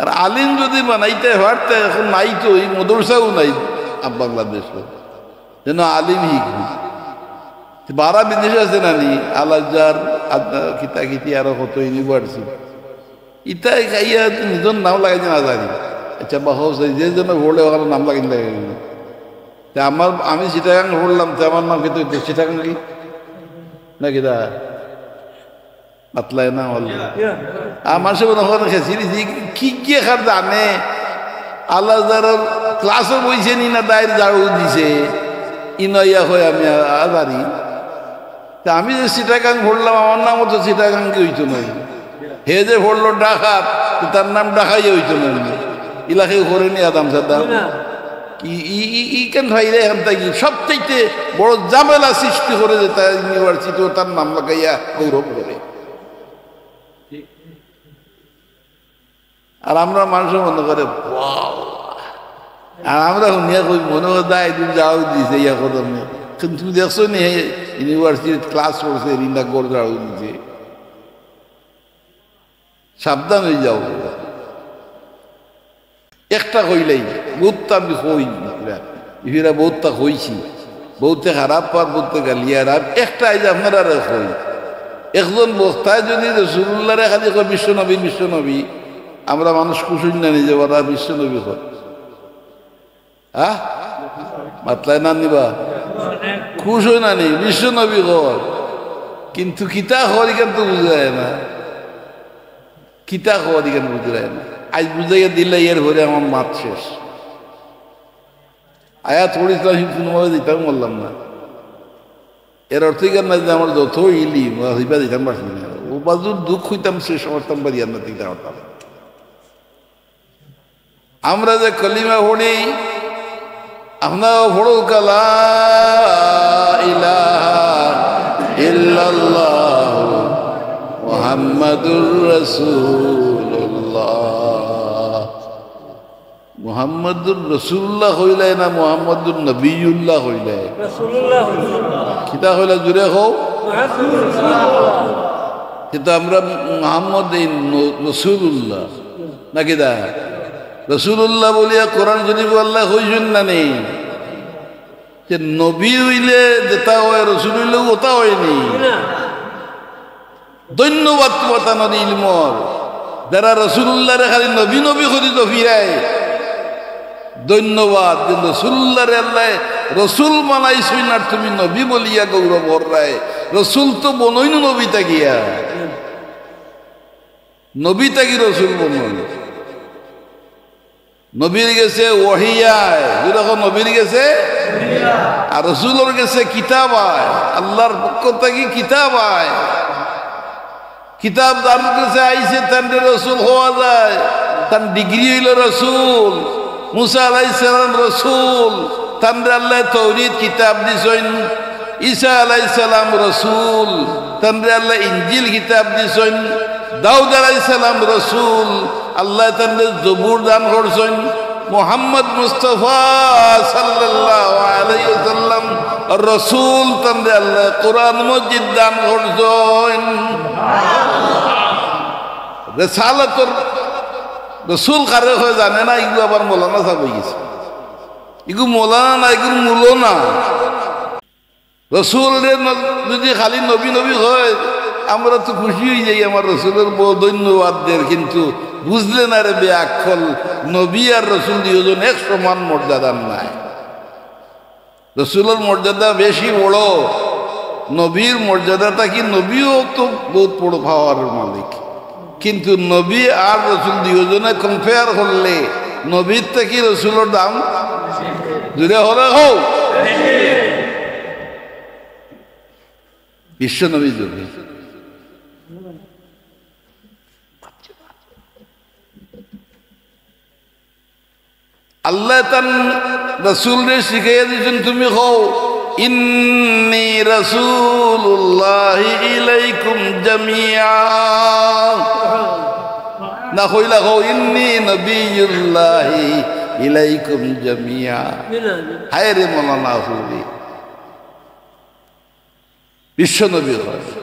আর আলিম যুদি বানাইতায় পারতায়, অখন নাই তো, ই মাদ্রাসাও নাই, আ, বাংলাদেশো। যেন আলিম হিকবো। বারা বিদেশ আছে না নি, আল আজহার, আদ-, কিতা কিতি আরো কত university। ইতায় খাইয়া নিজর নাম লাগাইতে না জানি। আচ্ছা, বা হোক, যে যেন পড়লে অখানো নাম লাগাইতে লাগে। তে আমার, আমি চিটাগাং পড়লাম, তে আমার নাম কিতা অইতো? চিটাগাং কি? না কিতা? মাতলায় না, আল্লাহ। আর মানষে মনো করে খেছি দিছি, কি কি খার জানে? আল আজহারর ক্লাসো বইছে নি না, দাইর ঝাড়ু দিছে, ইনো আইয়া কয় আমি আ-, আজহারি। তে আমি যে চিটাগাং পড়লাম, আমার নামও তো চিটাগাঙ্গি অইতো নায়। হে যে পড়লো ঢাকাত, তে তার নাম ঢাকাইয়া অইতো নায়। ইলা কেউ করে নি আদাম সাদাম? ই, ই, ই, ই কেন ভাইরে এখান থাকি সবচাইতে বড় ঝামেলা সৃষ্টি করে যে তার university, তার নাম লাগাইয়া গৌরব করে। আর আমরা মানষে মনো করে, "Wow!" আর আমরা হুনিয়া কই, মনো করে, "দা, এদিন যাও দিছে, ইয়া কথা নেই।" কিন্তু তুমি দেখছো নি, হে university-ত class করছে, এদিন না গড় যাও দিছে। সাবধান অইযাও। একটা কইলাই, বউততা আমি কই, ইফিরা, ইফিরা বউততা কইছি, বউতে খারাপ পার, বউতে গালিয়ার, আর একটা আইজ আপনারারে কই। একজন বক্তায় যুদি রসুলুল্লাহরে খালি কয়, "বিশ্বনবী, বিশ্বনবী", আমরা মানুষ খুশ অই না নি যে ওরা বিশ্বনবী কয়? হ্যাঁ? মাতলায় না নি বা? খুশ অই না নি, বিশ্বনবী কয়। কিন্তু কিতা কয়, ইখান তো বুঝা যায় না। কিতা কয় ইখান বুঝা যায় না। আইজ বুঝাইয়া দিলে এর পরে আমার মাত শেষ। আয়াত পড়ছিলাম, আমি কোনোভাবে দিতাম পারলাম না। এর অর্থ ইখান না যে আমার যত ইলিম, ও হিবা দিতাম পারছি না। ও বাজুর দুঃখ অইতাম, শেষ করতাম পারি আর না, দিতাম পারতাম। আমরা যে কলিমা পড়ি, আপনারাও পড়ুক্কা, লা ইলাহা ইল্লাল্লাহু মুহাম্মাদুর রাসূলুল্লাহ। মুহাম্মাদুর রাসূলুল্লাহ কইলায় না মুহাম্মাদুর নবিয়ুল্লাহ কইলায়? রাসূলুল্লাহ। কিতা কইলা জুরে কও? মুহাম্মাদুর রাসূলুল্লাহ। কিন্তু আমরা মুহাম্মদ এই ন-, রাসূলুল্লাহ। না কিতা? রাসূলুল্লাহ বলিয়া কোরআন শরীফ আল্লায় কইছইন না নি? তে নবী অইলে যেটা অয়, রসুল অইলেও ওটা অয়নি। ধন্যবাদ তুমাতানর ইলমর, যারা রসুলুল্লাহরে খালি নবী নবী করি তো ফিরায়। ধন্যবাদ যে রসুলুল্লাহরে আল্লায় রসুল বানাইছইন, আর তুমি নবী বলিয়া গৌরব কররায়। রসুল তো বনইন নবী থাকিয়া, নবী থাকি রসুল বনইন। নবীর গেছে ওহী আয়, জোরে কও, নবীর গেছে। আর রসুলর গেছে কিতাব আয়, আল্লাহর পক্ষ থাকি কিতাব আয়। কিতাব যার গেছে আইছে, তানরে রসুল কওয়া যায়, তান ডিগ্রি অইলো রসুল। মুসা আলাইহিস সালাম রসুল, তানরে আল্লায় তৌরিত কিতাব দিছইন। ঈসা আলাইহিস সালাম রসুল, তানরে আল্লায় ইনজিল কিতাব দিছইন। দাউদ আলাইহিস সালাম রসুল, আল্লায় তানরে জবুর দান করছইন। মুহাম্মদ মুস্তাফা সাল্লাল্লাহু আলাইহি ওয়াসাল্লাম রসুল, তানরে আল্লায় কোরআন মজিদ দান করছইন। রেসালতর রসুল কারে কয় জানে না, ইগু আবার মৌলানা সাব অইগেছে। ইগু মৌলানা না, ইগুর মূলো না। রসুলরে ন-, যদি খালি নবী নবী কয়, আমরা তো খুশি অইযাই, আমার রসুলর বড় ধন্যবাদ দের, কিন্তু বুঝলে না রে বেআক্কল, নবী আর রসুল দুইজন এক সমান মর্যাদার নায়। রসুলর মর্যাদা বেশি বড়, নবীর মর্যাদা থাকি, নবীও তো বউত বড় পাওয়ারর মালিক। কিন্তু নবী আর রসুল দুইজনে compare করলে নবীর থাকি রসুলর দাম জুড়ে হরে হও। বিশ্ব নবী জুড়ে। আল্লায় তান রসুলরে শিখাইয়া দিছইন, তুমি কও, "ইন্নী রাসূলুল্লাহি ইলাইকুম জামিয়া।" না কইলা কও, "ইন্নী নবিয়্যুল্লাহি ইলাইকুম জামিয়া।" হায় রে মৌলানা হুজুর। বিশ্বনবী কয়।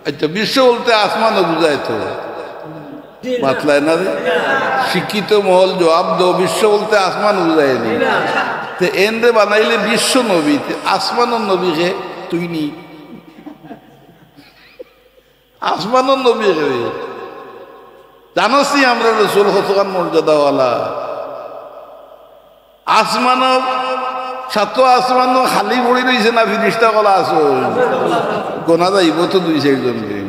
আচ্ছা, বিশ্ব বলতে আসমানও বুঝায় তো? জি না। মাতলায় না রে? শিক্ষিত মহল জবাব দেও, বিশ্ব বলতে আসমান বুঝায় নি? জি না। তে এনরে বানাইলে বিশ্বনবী, তে আসমানর নবী কে? তুই নি? আসমানর নবী কে? জানোস নি আমরা রসুল কতখান মর্যাদাওয়ালা? আসমানর, সাত আসমানও খালি পড়ি রইছে না, ফিরিস্তা অকল আছে? গোনা যাইব তো দুই চাইরজন দিন।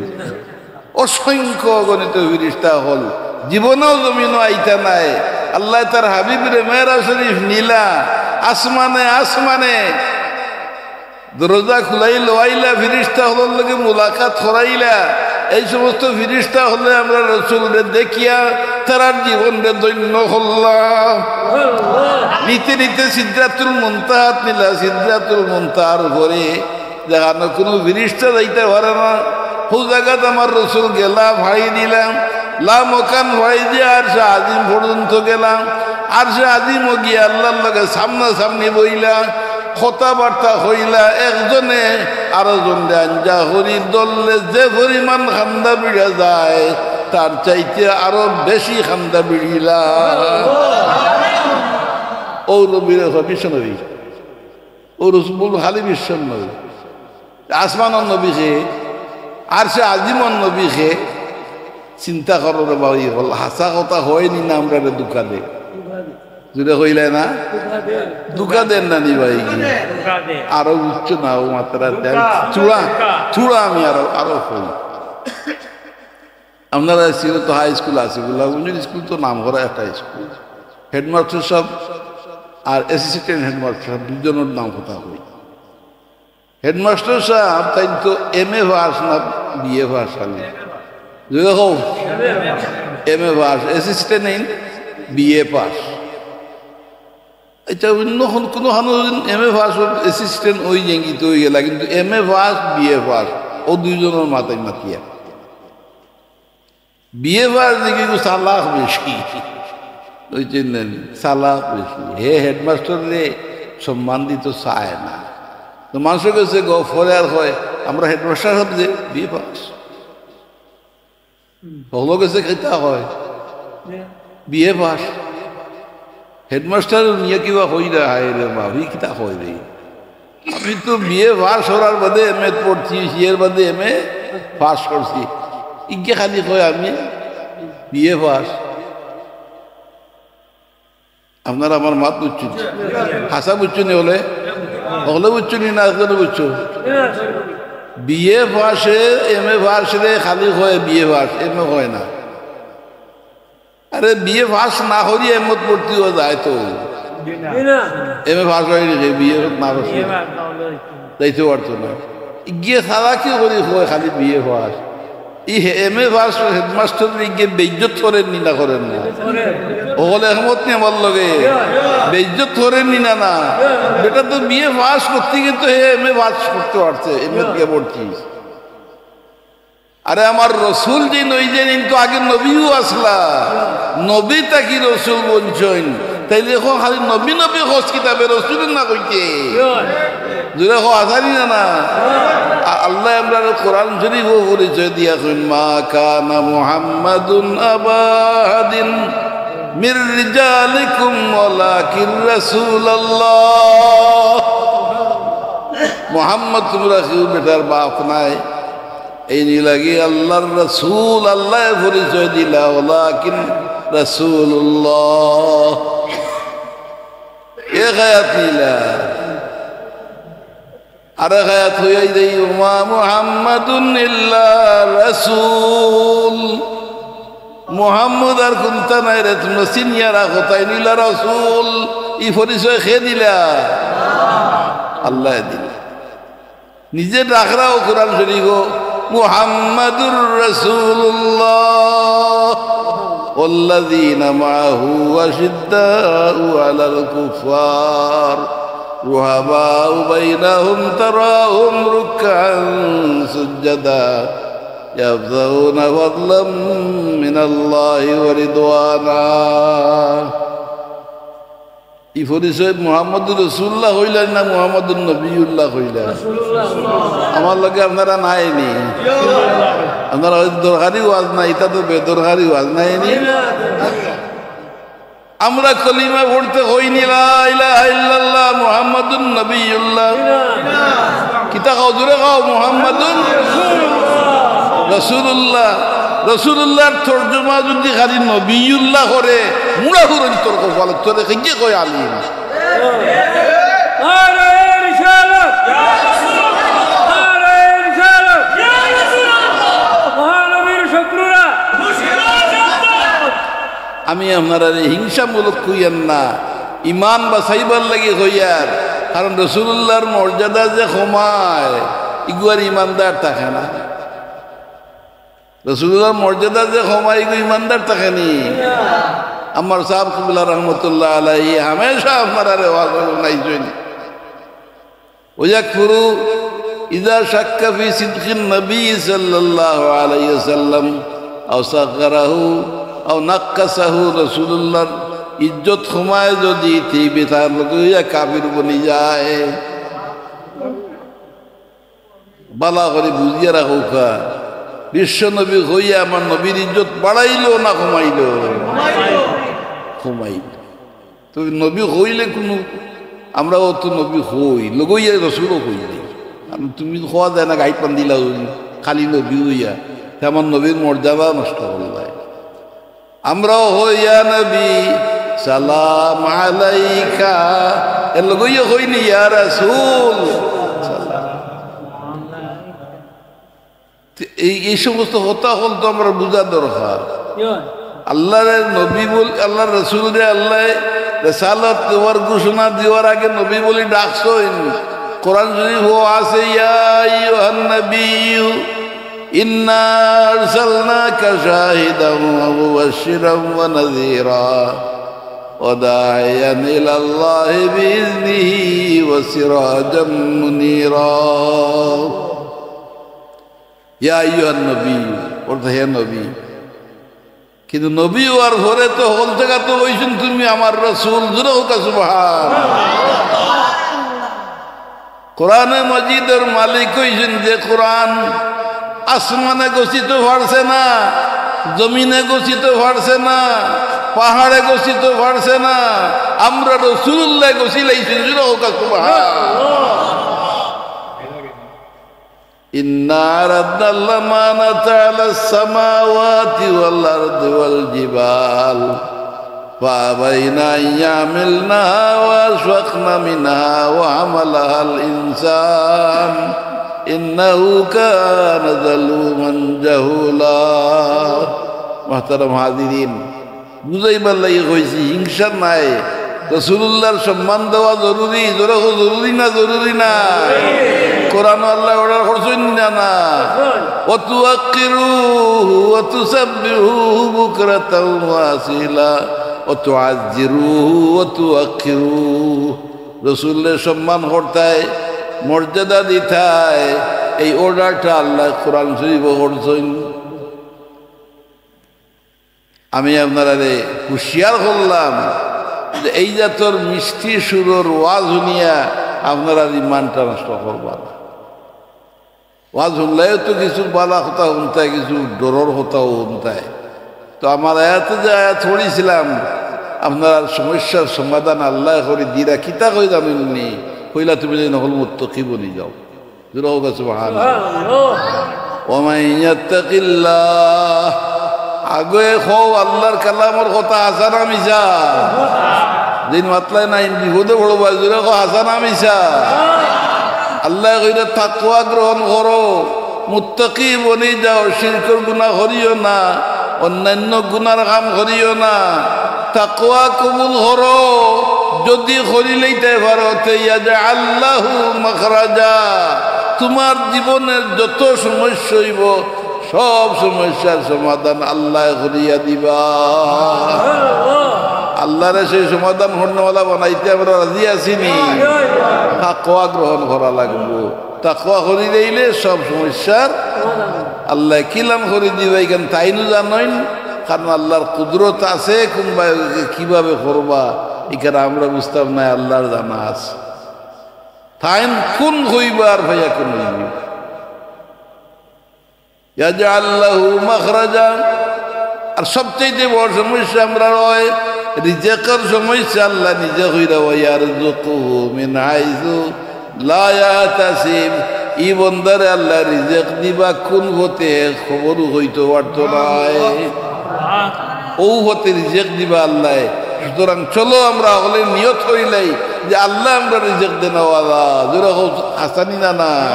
অসংখ্য অগণিত ফিরিস্তা অকল। জীবনেও জমিনও আইতা নায়। আল্লায় তার হাবিবরে মেরাজ শরীফ নিলা, আসমানে, আসমানে। দরজা খুলাই লওয়াইলা, ফিরিস্তা অকলর লগে মুলাকাত করাইলা। এই সমস্ত ফিরিস্তা অকলে আমরার রসুলরে দেখিয়া তারার জীবনরে ধন্য করলা। নিতে নিতে সিদরাতুল মুনতাহাত নিলা, সিদরাতুল মুনতাহার উপরে যেখানো কুনু ফিরিস্তা যাইতা পারে না, হউ জাগাত আমার রসুল গেলা, ফাড়ি দিলা, লামকান ফাড়ি দিয়া আরশে আজিম পর্যন্ত গেলা। আরশে আজিমও গিয়া আল্লার লগে সামনাসামনি বইলা। কথাবার্তা কইলা, একজনে আরোজনরে আঞ্জা করি ধরলে যে পরিমাণ কান্দা ভিড়া যায়, তার চাইতে আরো বেশি কান্দা ভিড়িলা। ও নবীরে কয় বিশ্বনবী, ও রসুল খালি বিশ্বনবী, আসমানর নবী কে, আরশে আজিমর নবী কে। চিন্তা করো রে ভাই, অকল হাছা কথা কয় নি না আমরারে ধুকা দে? জুরে কইলায় না? ধুকা দেন না নি ভাই? ধুকা দে। আরো উচ্চ না, ও মাত্রা দেন। ধুকা, চূড়া, ধুকা। চূড়া আমি আরো, আরো কই। আপনারা ছিল তো হাই স্কুল আছে, গোলাপগঞ্জের স্কুল তো নাম করা একটা স্কুল। হেডমাস্টার সাহেব আর অ্যাসিস্ট্যান্ট হেডমাস্টার সাহেব দুজনের নাম কথা কই। হেডমাস্টার সাহেব তাইন তো এম এ পাস না বি এ পাস খালি? জুরে কও। M A pass, assistant in B A pass. আচ্ছা, অন্য কুন-, কুনু খানো যদি এম এ পাস অয়, অ্যাসিস্ট্যান্ট অই যেঙ্গি তো অই গেলা, কিন্তু M A pass, B A pass, ও দুইজনের মাথায় মাতিয়া। বি এ পাস দেখি একটু চালাক বেশি, বুঝছইন নি? চালাক বেশি। হে হেডমাস্টাররে সম্মান দিতো চায় না। তো মানষর গেছে গফ করে আর কয়, "আমরা হেডমাস্টার সাব যে বি এ পাস।" হকলর গেছে কিতা কয়? B A pass. হেডমাস্টার নিয়া কিবা কইরা, হায় রে মা, ই কিতা কয় রে? আমি তো বিএ পাস করার বাদে এমএ পড়ছি, এর বাদে এমএ পাস করছি। ইগে খালি কয় আমি বিএ পাস। আপনারা আমার মাত বুঝছইন? হাছা বুঝছইন নি? হকলে, হকলে বুঝছইন নি না একজনে বুঝছো? বিএ পাসে, এমএ পাসরে খালি কয় বিএ পাস, এমএ কয় না। আরে, বিএ পাস না করি এমএত ভর্তি অওয়া যায় তো? এমএ পাস অয় নি, বিএ না পাস করি যাইতো পারতো না। ইগে চালাকি করি কয় খালি বিএ পাস। ই হে-, এমএ পাস হেডমাস্টাররে ইগে বেইজ্জত করের নি না করের না? হকলে একমত নি আমার লগে? বেইজ্জত করের নি না, না? বেটা তো বিএ পাস করতে গিয়া তো হে এমএ পাস করতে পারছে, এমএত গিয়া ভর্তি। আরে, আমার রসুল যে নই যে, কিন্তু আগে নবীও আছলা, নবী থাকি রসুল বনছইন। তাইলে অখন খালি নবী নবী কছ কিতাবে, রসুল না কইতে? জোরে কও, হাছা নি না, না? আ-, আল্লায় আমরারে কোরআন শরীফো পরিচয় দিয়া কইন, "মা কানা মুহাম্মাদুন আবা আহাদিন মির রিজালিকুম ওয়ালাকিন রাসূলুল্লাহ।" মুহাম্মদ তুমরা কেউ বেটার বাপ নায়। এইন লাগি আল্লার রসুল, আল্লায় পরিচয় দিলা, ওয়ালাকিন রাসূলুল্লাহ। এক আয়াত নিলা। আরেক আয়াত অইয়া দেই, "ওমা মুহাম্মাদুন ইল্লা রাসূল।" মুহাম্মদ আর কুন্তা নায় রে, তুমরা চিনিয়া রাখো, তাইন অইলা রাসূল। ই পরিচয় কে দিলা? আল্লায় দিলা। নিজে ডাকরাও কোরআন শরীফো, "মুহাম্মাদুর রাসূলুল্লাহ, ওয়াল্লাযীনা মাআহু আশিদ্দাউ আলাল কুফফার, রুহামাউ বাইনাহুম, তারাহুম রুক্কাআন সুজ্জাদা, ইয়াবতাগুনা ফাদলাম মিনাল্লাহি ওয়া রিদওয়ানা।" ই পরিচয় মুহাম্মদুর রাসূলুল্লাহ কইলা না মুহাম্মাদুন নবিয়ুল্লাহ কইলা? আমার লগে আপনারা নাই নি? আপনারা অইতো দরকারি ওয়াজ না, ইটা তো বেদরকারি ওয়াজ, নাই নি? আমরা কলিমা পড়তে কই নি, "লা ইলাহা ইল্লাল্লাহ মুহাম্মাদুন নবিয়ুল্লাহ।" কিতা কও, জোরে কও, "মুহাম্মাদুন রাসূলুল্লাহ।" রাসূলুল্লাহর তর্জমা যদি খালি নবিয়ুল্লাহ করে, মুড়া হুরন তোর কপাল, তোরে কে কয় আলিম? নারায়ে রিসালাত! নারায়ে রিসালাত! মহানবীর শত্রুরা! আমি আপনারারে হিংসামূলক কইয়ার না, ইমান বাঁচাইবার লাগি কইয়ার। কারণ রাসূলুল্লাহর মর্যাদা যে কমায়, ইগুয়ার ইমানদার থাকে না। রাসূলুল্লাহর মর্যাদা যে কমায়, ইগু ইমানদার থাকে নি। আমার সাব কিবলা রহমতুল্লাহ আলাইহি হামেশা আপনারারে ওয়াজ শুনাইছইন। ওয়াকফুরু ইযা শাক্কা ফি সিদকিন নবী সাল্লাল্লাহু আলাইহি ওয়াসাল্লাম, আও সাগগারাহু, আও নাক্কাসাহু, রাসূলুল্লাহর ইজ্জত কমায় যদি, তে বেটার লগে অইয়া কাফির বনি যায়। বালা করি বুঝিয়া রাখউক্কা, বিশ্ব নবী কইয়া আমার নবীর ইজ্জত বাড়াইলো না কমাইলো? কমাইলো। তো নবী কইলে কুনু, আমরাও তো নবী কই, লগইয়া রসুলও কই দেই। আর তুমি কওয়া যায় না, গাইত বান্ধিলা অই, খালি নবী অইয়া, তে আমার নবীর মর্যাদা নষ্ট করলায়। আমরাও কই, "ইয়া নবী, সালাম আলাইকা", এর লগইয়া কই নি, "ইয়া রাসূল, সালাম।" তে এই, এই সমস্ত কথা অকল তো আমরার বুঝা দরকার। ইয়ন। আল্লাহর নবী বল-, আল্লাহর রসুলরে আল্লায় রেসালত দেওয়ার ঘোষণা দেওয়ার আগে নবী বলি ডাকছইন। কোরআন শরীফো আছে, "ইয়া আইয়ুহান নাবিয়্যু, ইন্না আরসালনাকা শাহিদান ওয়া মুবাশশিরান ওয়া নাযীরা ওয়া দাঈয়ান ইলাল্লাহি বিইযনিহি ওয়া সিরাজাম মুনীরা।" ইয়া আইয়ুহান নবী, অর্থ হে নবী। কিন্তু নবী অওয়ার পরে তো হকল জাগাত কইছইন, "তুমি আমার রাসূল", জোরে কউক্কা সুবহান। কোরআনে মজিদর মালিক কইছইন যে কোরআন আসমানে গছিতো পারছে না, জমিনে গছিতো পারছে না, পাহাড়ে গছিতো পারছে না, আমরার রাসূলুল্লায় গছিলাইছইন, জোরে কউক্কা সুবহান। إنا عرضنا الأمانة على السماوات والأرض والجبال فأبين أن يحملنها وأشفقن منها وحملها الإنسان إنه كان ظلوما جهولا. মোহতারাম হাজিরিন, বুঝাইবার লাগি কইছি, হিংসা নাই। রাসূলুল্লাহর সম্মান দেওয়া জরুরি, জোরে কও জরুরি না, জরুরি না? কোরআনো আল্লায় order করছইন না, না? وتوقروه وتسبحوه بكرة وأصيلا وتعزروه وتوقروه। রাসূলরে সম্মান করতায়, মর্যাদা দিতায়, এই orderটা আল্লায় কোরআন শরীফো করছইন। আমি আপনারারে হুঁশিয়ার করলাম যে এই জাতর মিষ্টি সুরর ওয়াজ হুনিয়া আপনারার ইমানটা নষ্ট করবা না। ওয়াজ হুনলেও তো কিছু বালা কথা হুনতায়, কিছু ডরর কথাও হুনতায়। তো আমার আয়াতে যে আয়াত পড়ছিলাম, আপনারার সমস্যার সমাধান আল্লায় করি দিরা, কিতা কই জানইননি? কইলা, "তুমি যেন হকল মুত্তাকি বনি যাও।" জোরে কও সুবহানাল্লাহ। সুবহানাল্লাহ। ومن يتق الله। আগে কও, আল্লাহর কালামর কথা হাছা না মিছা? দিন মাতলায় না, ইন বিপদে পড়বায়, জোরে কও হাছা না মিছা? আল্লায় কইরা তাকওয়া গ্রহণ করো, মুত্তাকি বনি যাও, শিরকর গুনা করিও না, অন্যান্য গুনার কাম করিও না, তাকওয়া কবুল করো, যদি করিলাইতায় পারো, তে يجعل له مخرجا, তুমার জীবনের যত সমস্যা অইবো, সব সমস্যার সমাধান আল্লায় করিয়া দিবা। আল্লারে সেই সমাধান করনেওয়ালা বানাইতে আমরা রাজি আছি নি? তাকওয়া গ্রহণ করা লাগবো। তাকওয়া করিলাইলে সব সমস্যার আল্লায় কিলান করি দিবা, ইখান তাইনও জানইন, কারণ আল্লাহর কুদরত আছে, কুনবায় কিভাবে করবা, ইখান আমরা বুঝতাম নায়, আল্লাহর জানা আছে। তাইন কুন কইবা আর ফায়াকুন অইবো। يجعل له مخرجا। আর সবচাইতে বড় সমস্যা আমরার অয় রিজিকর সমস্যা। আল্লায় নিজে কইরা, ويرزقه من حيث لا يحتسب। ই বন্দারে আল্লায় রিজিক দিবা কুন পথে, খবরও কইতো পারতো নায়। অউ পথে রিজিক দিবা আল্লায়। সুতরাং চলো আমরা হকলে নিয়ত করিলাই যে আল্লায় আমরারে রিজিক দেনেওয়ালা। জোরে কও, হাছা নি না, না?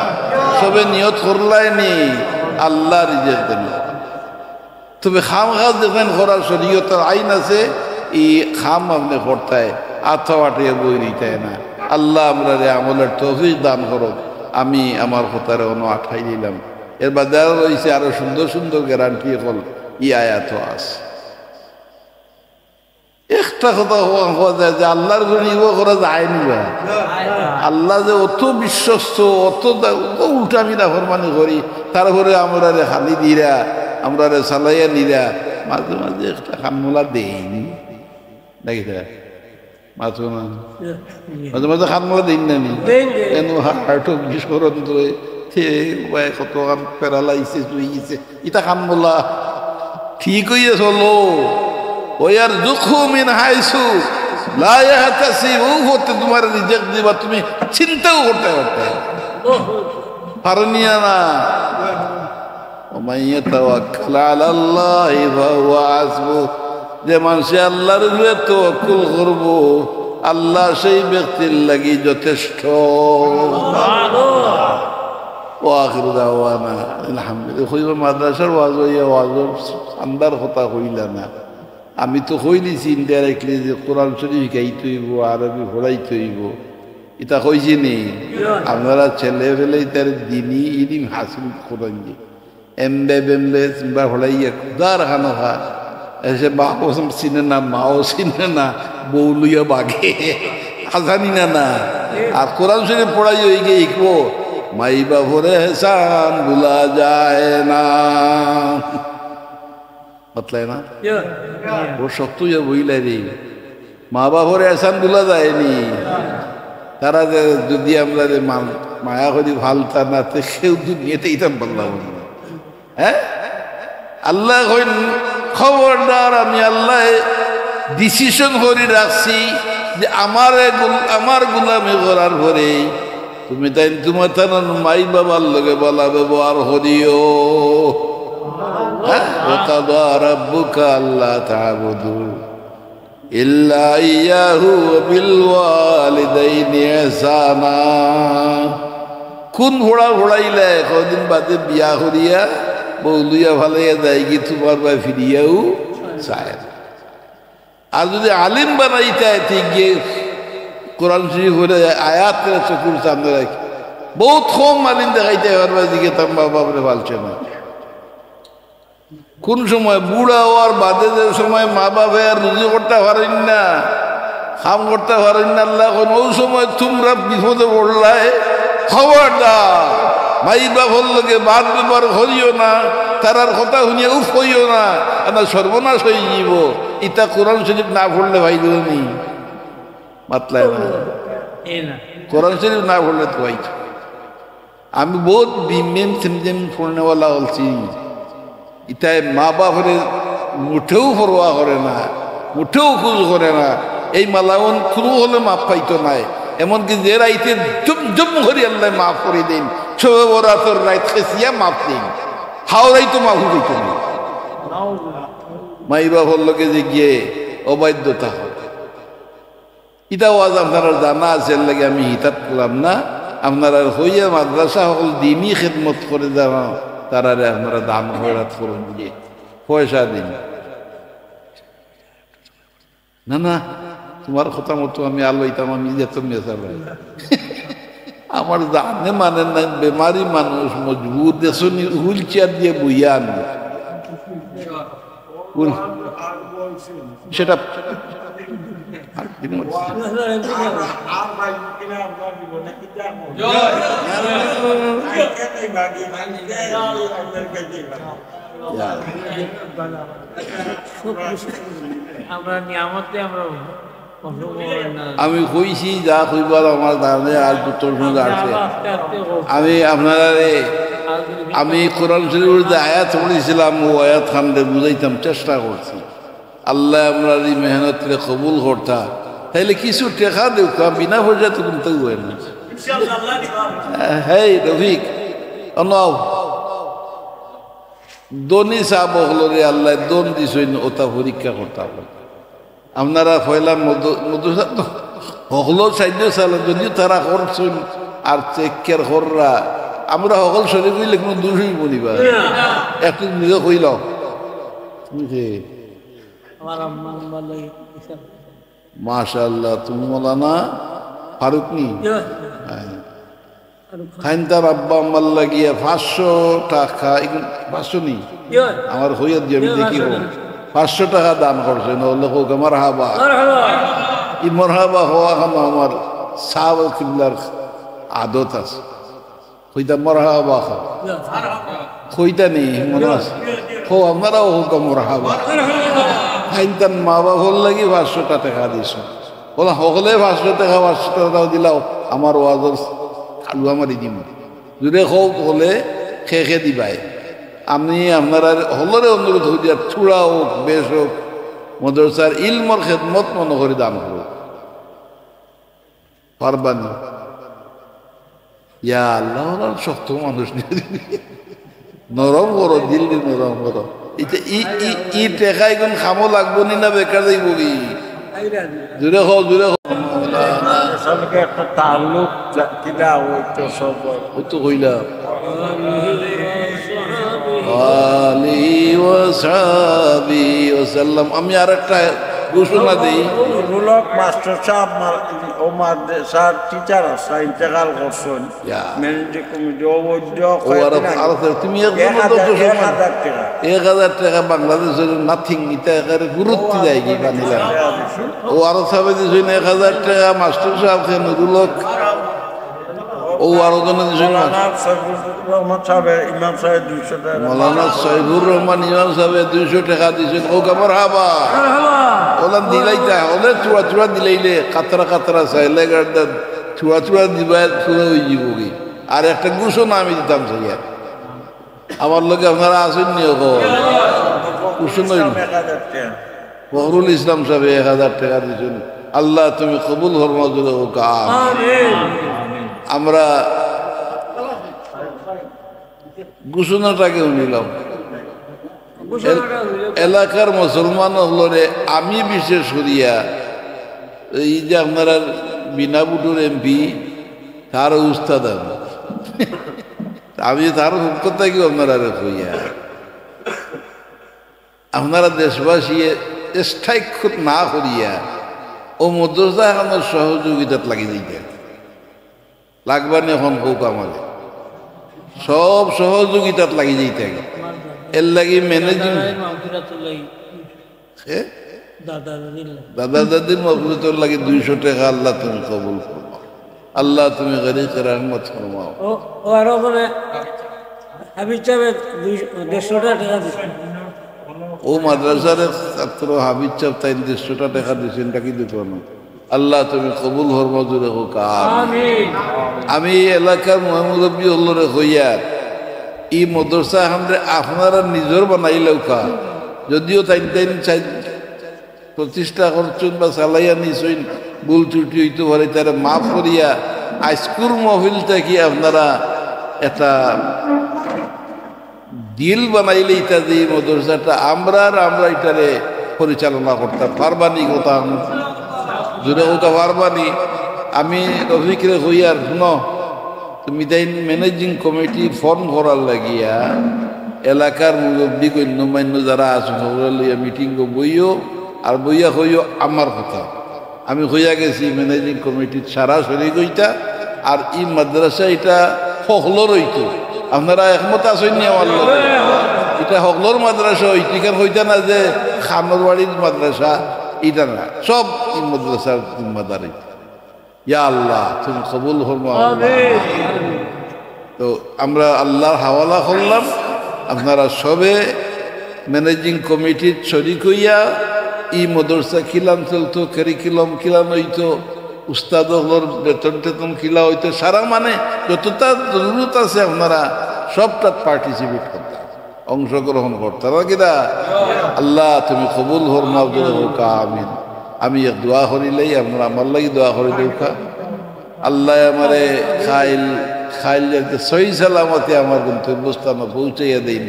সবে নিয়ত করলায় নি, আল্লায় রিজিক দেনেওয়ালা। তবে কাম কাজ যেখান করার শরীয়তর আইন আছে, ই কাম আপনে করতায়, আত পাতিয়া বই রইতায় না। আল্লায় আমরারে আমলর তৌফিক দান করউক। আমি আমার কথারে অনো আটকাইলিলাম। এর বাদে আরো রইছে আরো সুন্দর সুন্দর guarantee অকল ই আয়াতো আছে। একটা কথা কওয়া, কওয়া যায় যে আল্লার উপরে নির্ভর করা যায় নি বা? আল্লা যে অত বিশ্বস্ত, অত দা-, অত উল্টা আমি নাফরমানি করি, তারপরে আমরারে খালি দিরা, আমরারে চালাইয়া নিরা, মাঝে মাঝে একটা কানমোলা দেইন নাকি তা? মাঝে মাঝে, মাঝে মাঝে কানমোলা দেইন না নি? দেইন, দেইন। এনো হার্ট বিস্ফোরণ করে, সে ভাই কত কান প্যারালাইসিস হয়ে গেছে। ইতা কানমোলা ঠিক অইয়া চলো। ويرزقه من حيث لا يحتسب, অউ পথে তুমারে রিজিক দিবা, তুমি চিন্তাও করতায় পারতায় পারো নি না। ومن يتوكل على الله فهو حسبه, যে মানষে আল্লার উপরে তাওয়াক্কুল করবো, আল্লা সেই ব্যক্তির লাগি যথেষ্ট। وآخر دعوانا الحمد لله। কইবা মাদ্রাসার ওয়াজ অইয়া ওয়াজর চান্দার কথা কইলা না। আমি তো কইলিছি indirectly যে কোরআন শরীফ শিখাইতে অইবো, আরবি পড়াইতে অইবো, ইতা কইছি নি? আপনারা ছেলে পেলে ইতারে দিনি ইলিম হাসিল করইন যে এমবে বেমবে চিম্বা পড়াইয়া খুদার খানো খা। এসে বাপও চিনে না, মাও চিনে না, বউ লইয়া বাগে। আজানি না না। আর কোরআন শরীফ পড়াই অইগে ইকবো, মাই বাফর এহসান ভুলা যায় না। মাতলায় না? ইয়া। বড় শক্ত অইয়া বইলাই রে। মা বাফর এহসান ভুলা যায় নি। তারা যে যদি আমরারে মা-, মায়া করি ফালতা না, তে কেউ দুনিয়াতে ইতাম পারলাম না। হ্যাঁ? আল্লায় কইন, খবরদার, আমি আল্লায় decision করি রাখছি যে আমারে গুল-, আমার গুলামি করার পরে তুমি তাইন তুমার তান মাই বাবার লগে ভালা ব্যবহার করিও। হ্যাঁ? وقضى ربك ألا تعبدوا إلا إياه وبالوالدين إحسانا। কোন ফড়া ফড়াইলে কয়দিন বাদে বিয়া করিয়া বউ লইয়া ফালাইয়া যায়গি, তুমার বায় ফিরিয়াও চায় না। আর যুদি আলিম বানাইতায়, ঠিক গিয়ে কোরআন শরীফ অইলে আয়াত করে চকুর সামনে রাখি, বউত কম আলিম দেখাইতায় পারবা, দিকে তার মা বাপরে ফালছে না। কোন সময় বুড়া অওয়ার বাদে যে সময় মা বাপে আর রুজি করতা পারইন না, কাম করতা পারইন না, আল্লায় কইন, অউ সময় তুমরা বিপদে পড়লায়, খবরদার মাই বাপর লগে বাদ ব্যবহার করিও না, তারার কথা হুনিয়া উফ কইও না, আনা সর্বনাশ অইযিবো। ইতা কোরআন শরীফ না পড়লে ভাই দিবনি মাতলায় না। এ না। কোরআন শরীফ না পড়লে তো ভাই, আমি বউত বিম বিম সিম সিম পড়নেওয়ালা অকল চিনি। ইতায় মা বাপরে মুটেও পরোয়া করে না, মুটেও খুজ করে না। এই মালাউন কুনু অকলে মাফ পাইতো নায়। এমনকি যে রাইতে জুম জুম করি আল্লায় মাফ করি দেইন, শবে বরাতর রাইত খেসিয়া মাফ দেইন, হাওরাই তো মাফ অইতো না। মাই বাপর লগে যে গিয়ে অবাধ্যতা হয়। ইতা ওয়াজ আপনারার জানা আছে, এর লাগি আমি হিতাত করলাম না। আপনারার কইয়া মাদ্রাসা অকল দিনি খেদমত করে যারা, তারারে আপনারা দান খয়রাত করুন গিয়া, পয়সা দিন। না, না, তুমার কথা মতো আমি আলোইতাম, আমি যেতাম মেসাবে। আমার জানে মানে নাই, বেমারি মানুষ, মজবুর, দেখছো নি, হুইল চেয়ার দিয়া বইয়া আনবো। হুইল, সেটা আর কি মনে হয়? আমরা নিয়ামতে আমরা আমি কইছি যা কইবার আমার জানে আর দুটো শুনে আছে। আমি আপনারারে, আমি কোরআন শরীফের যে আয়াত পড়ছিলাম, ও আয়াত খানরে বুঝাইতাম চেষ্টা করছি। আল্লায় আমরার ই মেহনতরে কবুল করতা, তাইলে কিছু টেকা দেউক্কা, বিনা পয়সায় তো কুন্তা অয় না। হেই রফিক, অনো আও। ধনী সাব অকলরে আল্লায় ধন দিছইন, ওটা পরীক্ষা করতা। আপনারা পয়লা মদ-, মাদ্রাসা তো হকলর সাহায্য চালা, যদিও তারা করছইন আর চেক কেয়ার কররা, আমরা হকল শরীফ অইলে কুনু দোষ অইবো নি বা? একটু নিজে কইলাও। জি। আমার আম্মা আম্মার লাগি হিসাব। মাশাআল্লাহ, তুমি মৌলানা ফারুক নি? জি। হ্যাঁ। তাইন তার আব্বা আম্মার লাগিয়া পাঁচশো টাকা, এগুন পাঁচশো নি? ইয়ো। আমার হইয়া দিয়ে আমি ইয়ো, দেখি পাঁচশো হোক। নি। পাঁচশো টাকা দান করছইন, অইলে হোক আমার হাবা। মারহাবা। ই মারহাবা হওয়া খানো আমার সাহাবা কিবলার আদত আছে। কইতা মারহাবা হো। ইয়ো। কইতা নি, মনে আছে? হো, আপনারাও হোক মারহাবা। মারহাবা। তাইন তার মা বাবার লাগি পাঁচশো টাকা দিছইন। বলে, হকলে পাঁচশো টাকা, পাঁচশো টাকা দিলাও, আমার ওয়াজর আলুয়া মারি দিমু। জুরে কও, হকলে খে খে দিবায়। আমি আপনারার হকলরে অনুরোধ করি, আর থুড়া হোক, বেশ হোক, মাদ্রাসার ইলমর খেদমত মনো করি দান করো। পারবানি? ইয়া আল্লাহ, ওরা শক্ত মানুষ নি। নরম করো, দিল দি নরম করো। ইটা ই, ই, ই টেকা এগুন কামো লাগবো নি না বেকার যাইবো কি? জুরে কও, জুরে কও। সবকে একটা তাল্লুক যা-, কিলা অইতো সব। ওই তো কইলাম। আলিহি ওয়া সাহবিহি ওয়া সাল্লাম। আমি আর একটা ঘোষণা দেই। রুলক মাস্টার সাহেব মার-, ও মাদ্রাসার টিচার আছে, ইন্তেকাল করছইন। ইয়া। ম্যানেজিং কমিটি, ও বৈদ্য ও আরো, কয়েকদিন আগে। আরো তো তুমি একজন এক হাজার, দশ সময়। এক হাজার টাকা। এক হাজার টাকা বাংলাদেশর nothing, ইটা একেবারে গুরুত্ব ও দেয় কি আরো পানি লাগে। ও আরো সাবে দিছইন এক হাজার টাকা, মাস্টার সাহেব কে নুরুল হক। ও আরো জনে দিছইন না। মৌলানা সৈফুর রহমান সাহেব, ইমাম সাহেব দুইশো টাকা। মৌলানা সৈফুর রহমান ইমাম সাহেব দুইশো টাকা দিছইন। ও কামর হাবা। ওলান দিলাইতা, ওলে চুড়া চুড়া দিলাইলে, কাতরা কাতরা চাইলে গার্ডেন। থুড়া থুড়া দিবা, থুড়া অইযিবো কি। আর একটা ঘোষণা আমি দিতাম চাই আর। আমার লগে আপনারা আছইন নি অখন? ঘোষণা অইল। এক হাজার টাকা। ফখরুল ইসলাম সাহেব এক হাজার টাকা দিছইন। আল্লাহ তুমি কবুল ফরমাও, জোরে কউক্কা আমিন। আমিন। আমরা ঘোষণাটাকে শুনিলাম। এল-, এলাকার মুসলমান অকলরে আমি বিশেষ করিয়া, এই যে আপনারার বিনা ভোটর এমপি, তার উস্তাদ আমি। আমি তার পক্ষ থাকি আপনারারে কইয়ার, আপনারা দেশবাসী strike না করিয়া অউ মাদ্রাসা অখানর সহযোগিতাত লাগি যাইতা। লাগবা নি অখন কউক্কা আমারে। সব সহযোগিতাত লাগি যাইতা। এরলাগি managing, এ? দাদা দাদির মাগফিরাতর লাগি দুইশো টেকা আল্লাহ তুমি কবুল ফরমাও। আল্লাহ তুমি গরিকে রহমত ফরমাও। ও, ও আরো মানে হাফিজ সাবে দুইশো, দেড়শো টেকা দিছে। অউ মাদ্রাসার এক ছাত্র হাফিজ সাব তাইন দেড়শো টেকা দিছইন, ইটা কি দিত না? আল্লাহ তুমি কবুল ফরমাও, জোরে কউক্কা আমিন। আমি এলাকার মুরব্বি অকলরে কইয়ার, ই মাদ্রাসা অখানরে আপনারা নিজর বানাইলাউক্কা। যদিও তাইন তাইন চাই-, প্রতিষ্ঠা করছইন বা চালাইয়া নিছইন, ভুল ত্রুটি অইতো পারে, তারে মাফ করিয়া আইজকুর মাহফিল থাকি আপনারা একটা deal বানাইলাইতা যে ই মাদ্রাসাটা আমরা আর আমরা ইটারে পরিচালনা করতাম। পারবা নি কথা? জোরে কউক্কা পারবা নি? আমি রফিকরে কইয়ার, হুনো, তুমি তাইন managing committee form করার লাগিয়া এলাকার মুরব্বি গণ্যমান্য যারা আছো, হকলরে লইয়া meeting-ও বইও, আর বইয়া কইও আমার কথা। আমি কইয়া গেছি managing committee-র সারা শরিক অইতা, আর ই মাদ্রাসা ইটা হকলর অইতো। আপনারা একমত আছইন নি আমার লগে? ইটা হকলর মাদ্রাসা অইতো, ইখান কইতা না যে খানর বাড়ির মাদ্রাসা, ইটা না, সব ই মাদ্রাসার জিম্মাদার অইতো। ইয়া আল্লাহ, তুমি কবুল ফরমাও আল্লাহ। আমিন। তো আমরা আল্লাহর হাওয়ালা করলাম, আপনারা সবে managing committee-র শরিক অইয়া ই মাদ্রাসা কিলান চলতো, curriculum কিলান অইতো, উস্তাদ অকলর বেতন টেতন কিলা অইতো, সারা মানে যতটা জরুরত আছে আপনারা সবটাত participate করতা। অংশগ্রহণ করতা না কিতা? আল্লাহ তুমি কবুল ফরমাও, জোরে কউক্কা আমিন। আমি এক দোয়া করিলাই, আপনারা আমার লাগি দোয়া করি দেউক্কা। আল্লাহ আমারে খাইল, খাইল যাতে সহি সালামতে আমার গন্তব্যস্থানো পৌঁছাইয়া দেইন।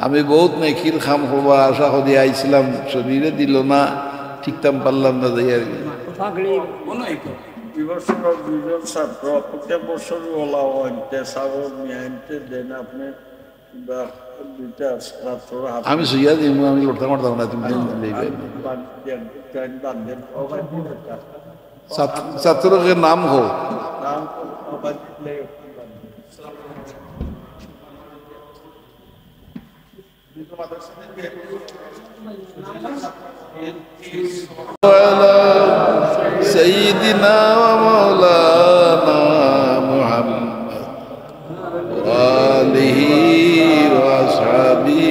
আমি বউত নেকির কাম করবার আশা করি আইছিলাম, শরীরে দিল না, টিকতাম পারলাম না, যাই আর কি। পাগড়ি। মনে হয় তো, বিবর্ষণ দুইজন ছাত্র, প্রত্যেক বছর ওলা আনতে, সাবর নিয়ে আনতে দেন আপনি। আমি সইয়া দিমু, আমি লড়তাম পারতাম না, তুমি দিন দিলেই পাই। ছাত্র, ছাত্রকে নাম কও। سيدنا ومولانا محمد وآله وأصحابه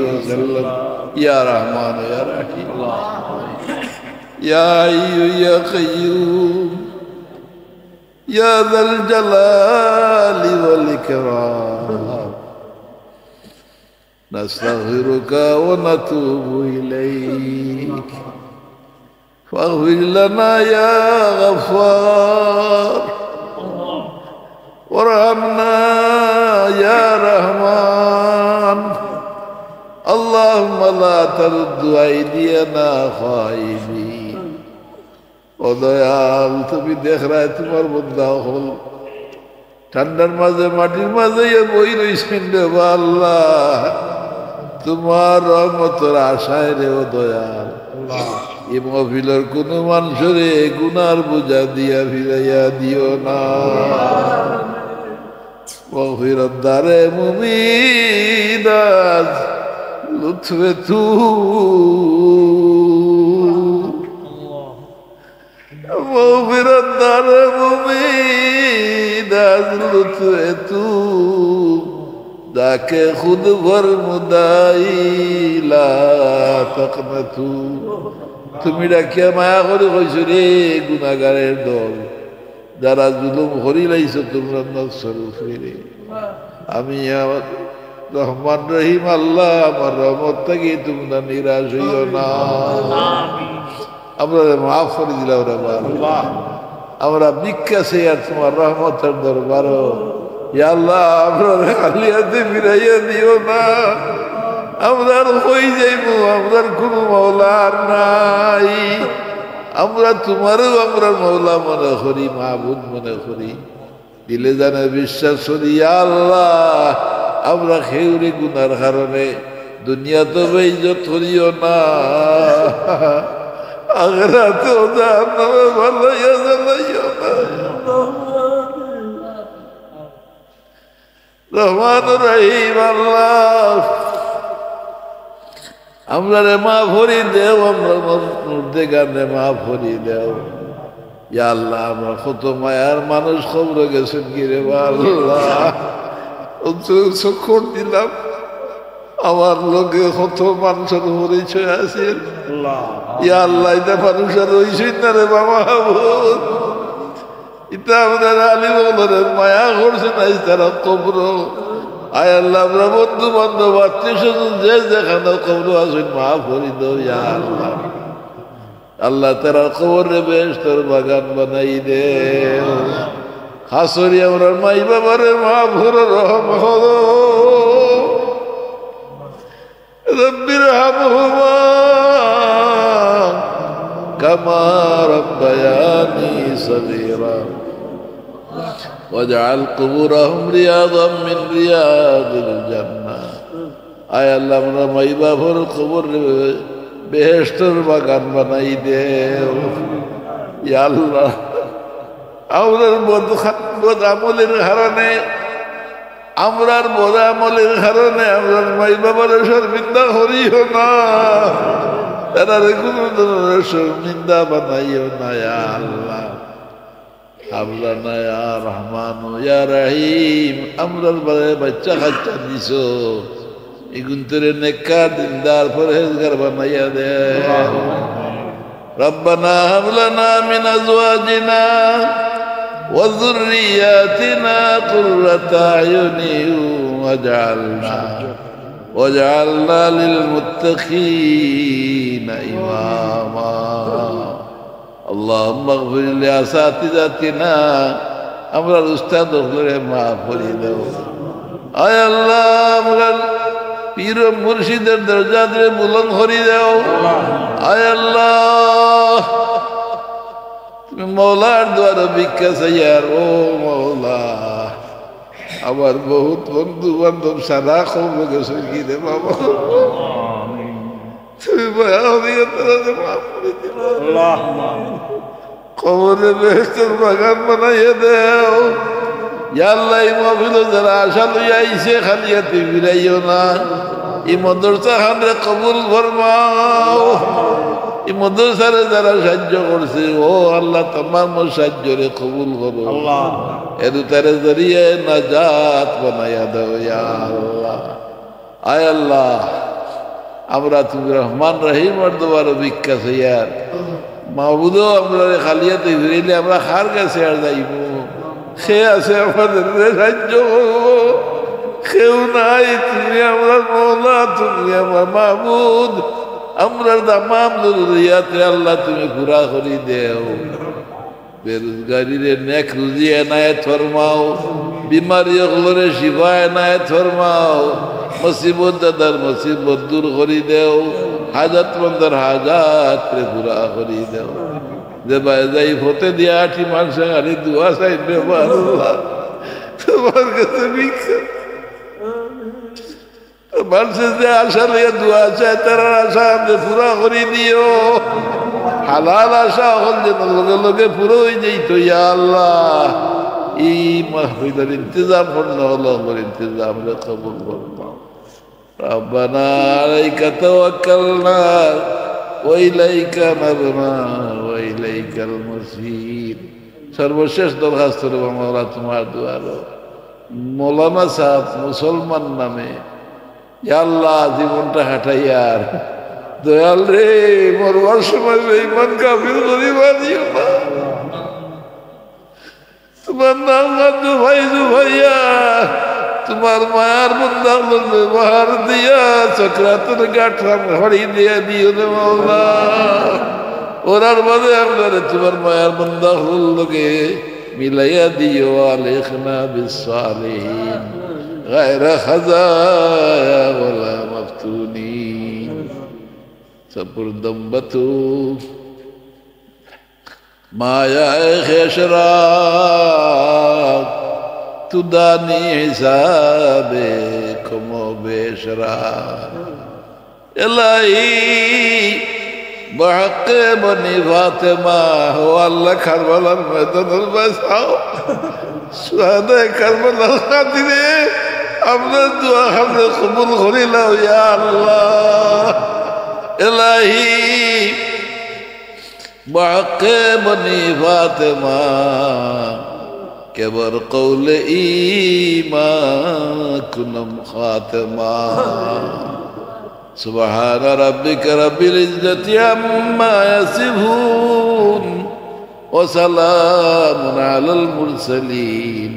وسلم. يا رحمن يا رحيم. يا حي يا قيوم. يا ذا الجلال والإكرام. نستغفرك ونتوب إليك. فاغفر لنا يا غفار، وارحمنا يا رحمن، اللهم لا ترد أيدينا خائبين. ও দয়াল, তুমি দেখরায় তুমার বন্দা অকল ঠান্ডার মাঝে, মাটির মাঝে ইয়া বই রইছইন রে বা আল্লাহ, তুমার রহমতর আশায় রে ও দয়াল। ই মহফিলর কুনু মানষরে গুনার বোঝা দিয়া ফিরাইয়া দিও না। মগফিরাত দারে মুমিন আজ লুৎফে তু। মগফিরাত দারে মুমিন আজ লুৎফে তু, দাকে খুদ ফরমুদাই লা তাকনাতু। তুমি ডাকিয়া মায়া করি কইছো রে গুনাগারের দল, যারা জুলুম করিলাইছো তুমরা নফসর উপরে। আমি আমার রহমান রহিম আল্লাহ, আমার রহমত থাকি তুমরা নিরাশ অইও না। আমরারে মাফ করি দিলাও রে বা আল্লাহ। আমরা ভিক্ষা চাইয়ার তুমার রহমতর দরবারো। ইয়া আল্লাহ, আমরারে খালি আতে ফিরাইয়া দিও না। আমরা আর কই যাইমু? আমরার কুনু মাওলা আর নাই। আমরা তুমারেউ আমরার মাওলা মনে করি, মাবুদ মনে করি। দিলে জানে বিশ্বাস করি, ইয়া আল্লাহ, আমরা কেউরে গুনার কারণে দুনিয়াত বেইজ্জত করিও না, আখেরাতো জাহান্নামে ফালাইয়া জ্বালাইও না। রহমান রহিম আল্লাহ, আমরারে মাফ করি দেও, আমরার মুর্দেগানরে মাফ করি দেও। ইয়া আল্লাহ, আমরা কত মায়ার মানুষ কবরো গেছইন গি রে বা আল্লাহ। অত চক্কর দিলাম, আমার লগে কত মানুষর পরিচয় আছে। আল্লাহ। ইয়া আল্লাহ, ইতা মানুষ আর রইছইন না রে বা মাবুদ। ইতা আমরার আলিম অকলরে মায়া করছইন, আইজ তারা কবরো। আয় আল্লাহ, আমরা বন্ধু বান্ধব, আত্মীয় স্বজন যে যেখানো কবরো আছইন, মাফ করি দেও, ইয়া আল্লাহ। আল্লাহ, তারার কবররে বেহেশতর বাগান বানাই দেও। খাস করি আমরার মাই বাবারে মাফ করো, রহম করো। رب ارحمهما كما ربياني صغيرا واجعل قبورهم رياضا من رياض الجنة. আয় আল্লাহ, আমরার মাই বাফর কবর বেহেশতর বাগান বানাই দেও। ইয়া আল্লাহ, আমরার বদ, বদ আমলের কারণে, আমরার বদ আমলের কারণে আমরার মাই বাবারে শর্মিন্দা করিও না, তারারে কুনু ধরনের শর্মিন্দা বানাইও না, ইয়া আল্লাহ। হাব লানা ইয়া রহমানু ইয়া রহিম, আমরার বারে বাচ্চা কাচ্চা দিছো, ইগুনতরে নেককার, দিনদার, পরহেজগার বানাইয়া দেও। ربنا هب لنا من أزواجنا وذرياتنا قرة أعين واجعلنا، واجعلنا للمتقين إماما. اللهم اغفر لأساتذتنا, আমরার উস্তাদ অকলরে মাফ করি দেও। আয় আল্লাহ, আমরার পীর ও মুর্শিদের দরজাতরে বুলন্দ করি দেও। আয় আল্লাহ, তুমি মওলার দুয়ারো ভিক্ষা চাইয়ার, ও মওলা, আমার বহুত বন্ধু বান্ধব সারা কবরো গেছইন গি রে বাবা। তুমি মায়া করিয়া তারারে মাফ করি দিও। আল্লাহুম্মা আমিন। কবররে বেহেশতর বাগান বানাইয়া দেও। ইয়া আল্লাহ, ই মাহফিলো যারা আশা লইয়া আইছে, খালি আতে ফিরাইও না। ই মাদ্রাসা খানরে কবুল ফরমাও। ই মাদ্রাসারে যারা সাহায্য করছে, ও আল্লাহ, তামাম সাহায্যরে কবুল করো। আল্লাহ। এরু তারে জরিয়ে নাজাত বানাইয়া দেও, ইয়া আল্লাহ। আয় আল্লাহ, আমরা তুমি রহমান রহিমর দুয়ারো ভিক্ষা চাইয়ার। মাবুদো, আমরারে খালি আতে ফিরাইলে আমরা কার গেছে আর যাইমু? কে আছে আমাদেররে সাহায্য করবো? কেউ নাই, তুমি আমরার মওলা, তুমি আমার মাবুদ। আমরার তামাম জরুরিয়াতরে আল্লাহ তুমি পুরা করি দেও। বেরোজগারিরে নেক রুজি এনায়েত ফরমাও, বিমারি অকলরে শিফা এনায়েত ফরমাও, মুসিবত দাতার মুসিবত দূর করি দেও, হাজাতমন্দর হাজাতরে পুরা করি দেও। যে বায় যাই পথে দিয়া আটি মানষে খালি দোয়া চাইন রে বা আল্লাহ, তোমার গেছে ভিক্ষা। মানষে যে আশা লইয়া দোয়া চায়, তারার আশা আমরারে পুরা করি দিও। হালাল আশা অকল যেন লগে লগে পুরা অই যাইতো, ইয়া আল্লাহ। ই মাহফিলর ইন্তেজাম করনে অকলর ইন্তেজামরে কবুল ফরমাও। ربنا عليك توكلنا وإليك أنبنا وإليك المصير। সর্বশেষ দরখাস্ত রইলো মাওলা তোমার দুয়ারো। মৌলানা সাহেব মুসলমান নামে, ইয়া আল্লাহ, জীবনটা কাটাইয়ার। দয়াল রে, মরবার সময় বেঈমান কাফির করি মারিও না। তোমার নাম জুফাই জুফাইয়া, তোমার মায়ার বন্দা অকলর ব্যবহার দিয়া, সকরাতর ঘাট হাম-, হাড়ি দিয়া দিও রে মাওলা। ওরার বাদে আপনারে তুমার মায়ার বান্দা অকলর লগে মিলাইয়া দিও, আলহিকনা বিসসালিহিন, গায়রা খাজায়া ওয়ালা মাফতুনিন। সবুর দম্বতু মায়ায়ে খেশরা তুদানি হিসাবে কম বেশরা। এলাহি, বহকে বনি ফাতেমা, ও আল্লাহ, কারবালার ময়দানর বাঁচাও। শুহাদায়ে কারবালার খাতিরে আপনার দোয়া খানরে কবুল করি লও, ইয়া আল্লাহ। এলাহি, বহকে বনি ফাতেমা, কে বর কৌলে ইমা কুনম খাতেমা। سبحان ربك رب العزة عما يصفون، وسلام على المرسلين،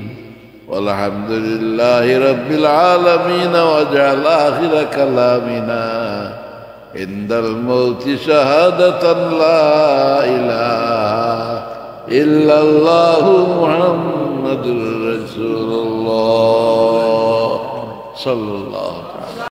والحمد لله رب العالمين، واجعل آخر كلامنا عند الموت شهادة لا إله إلا الله محمد رسول الله، صلى الله عليه وسلم.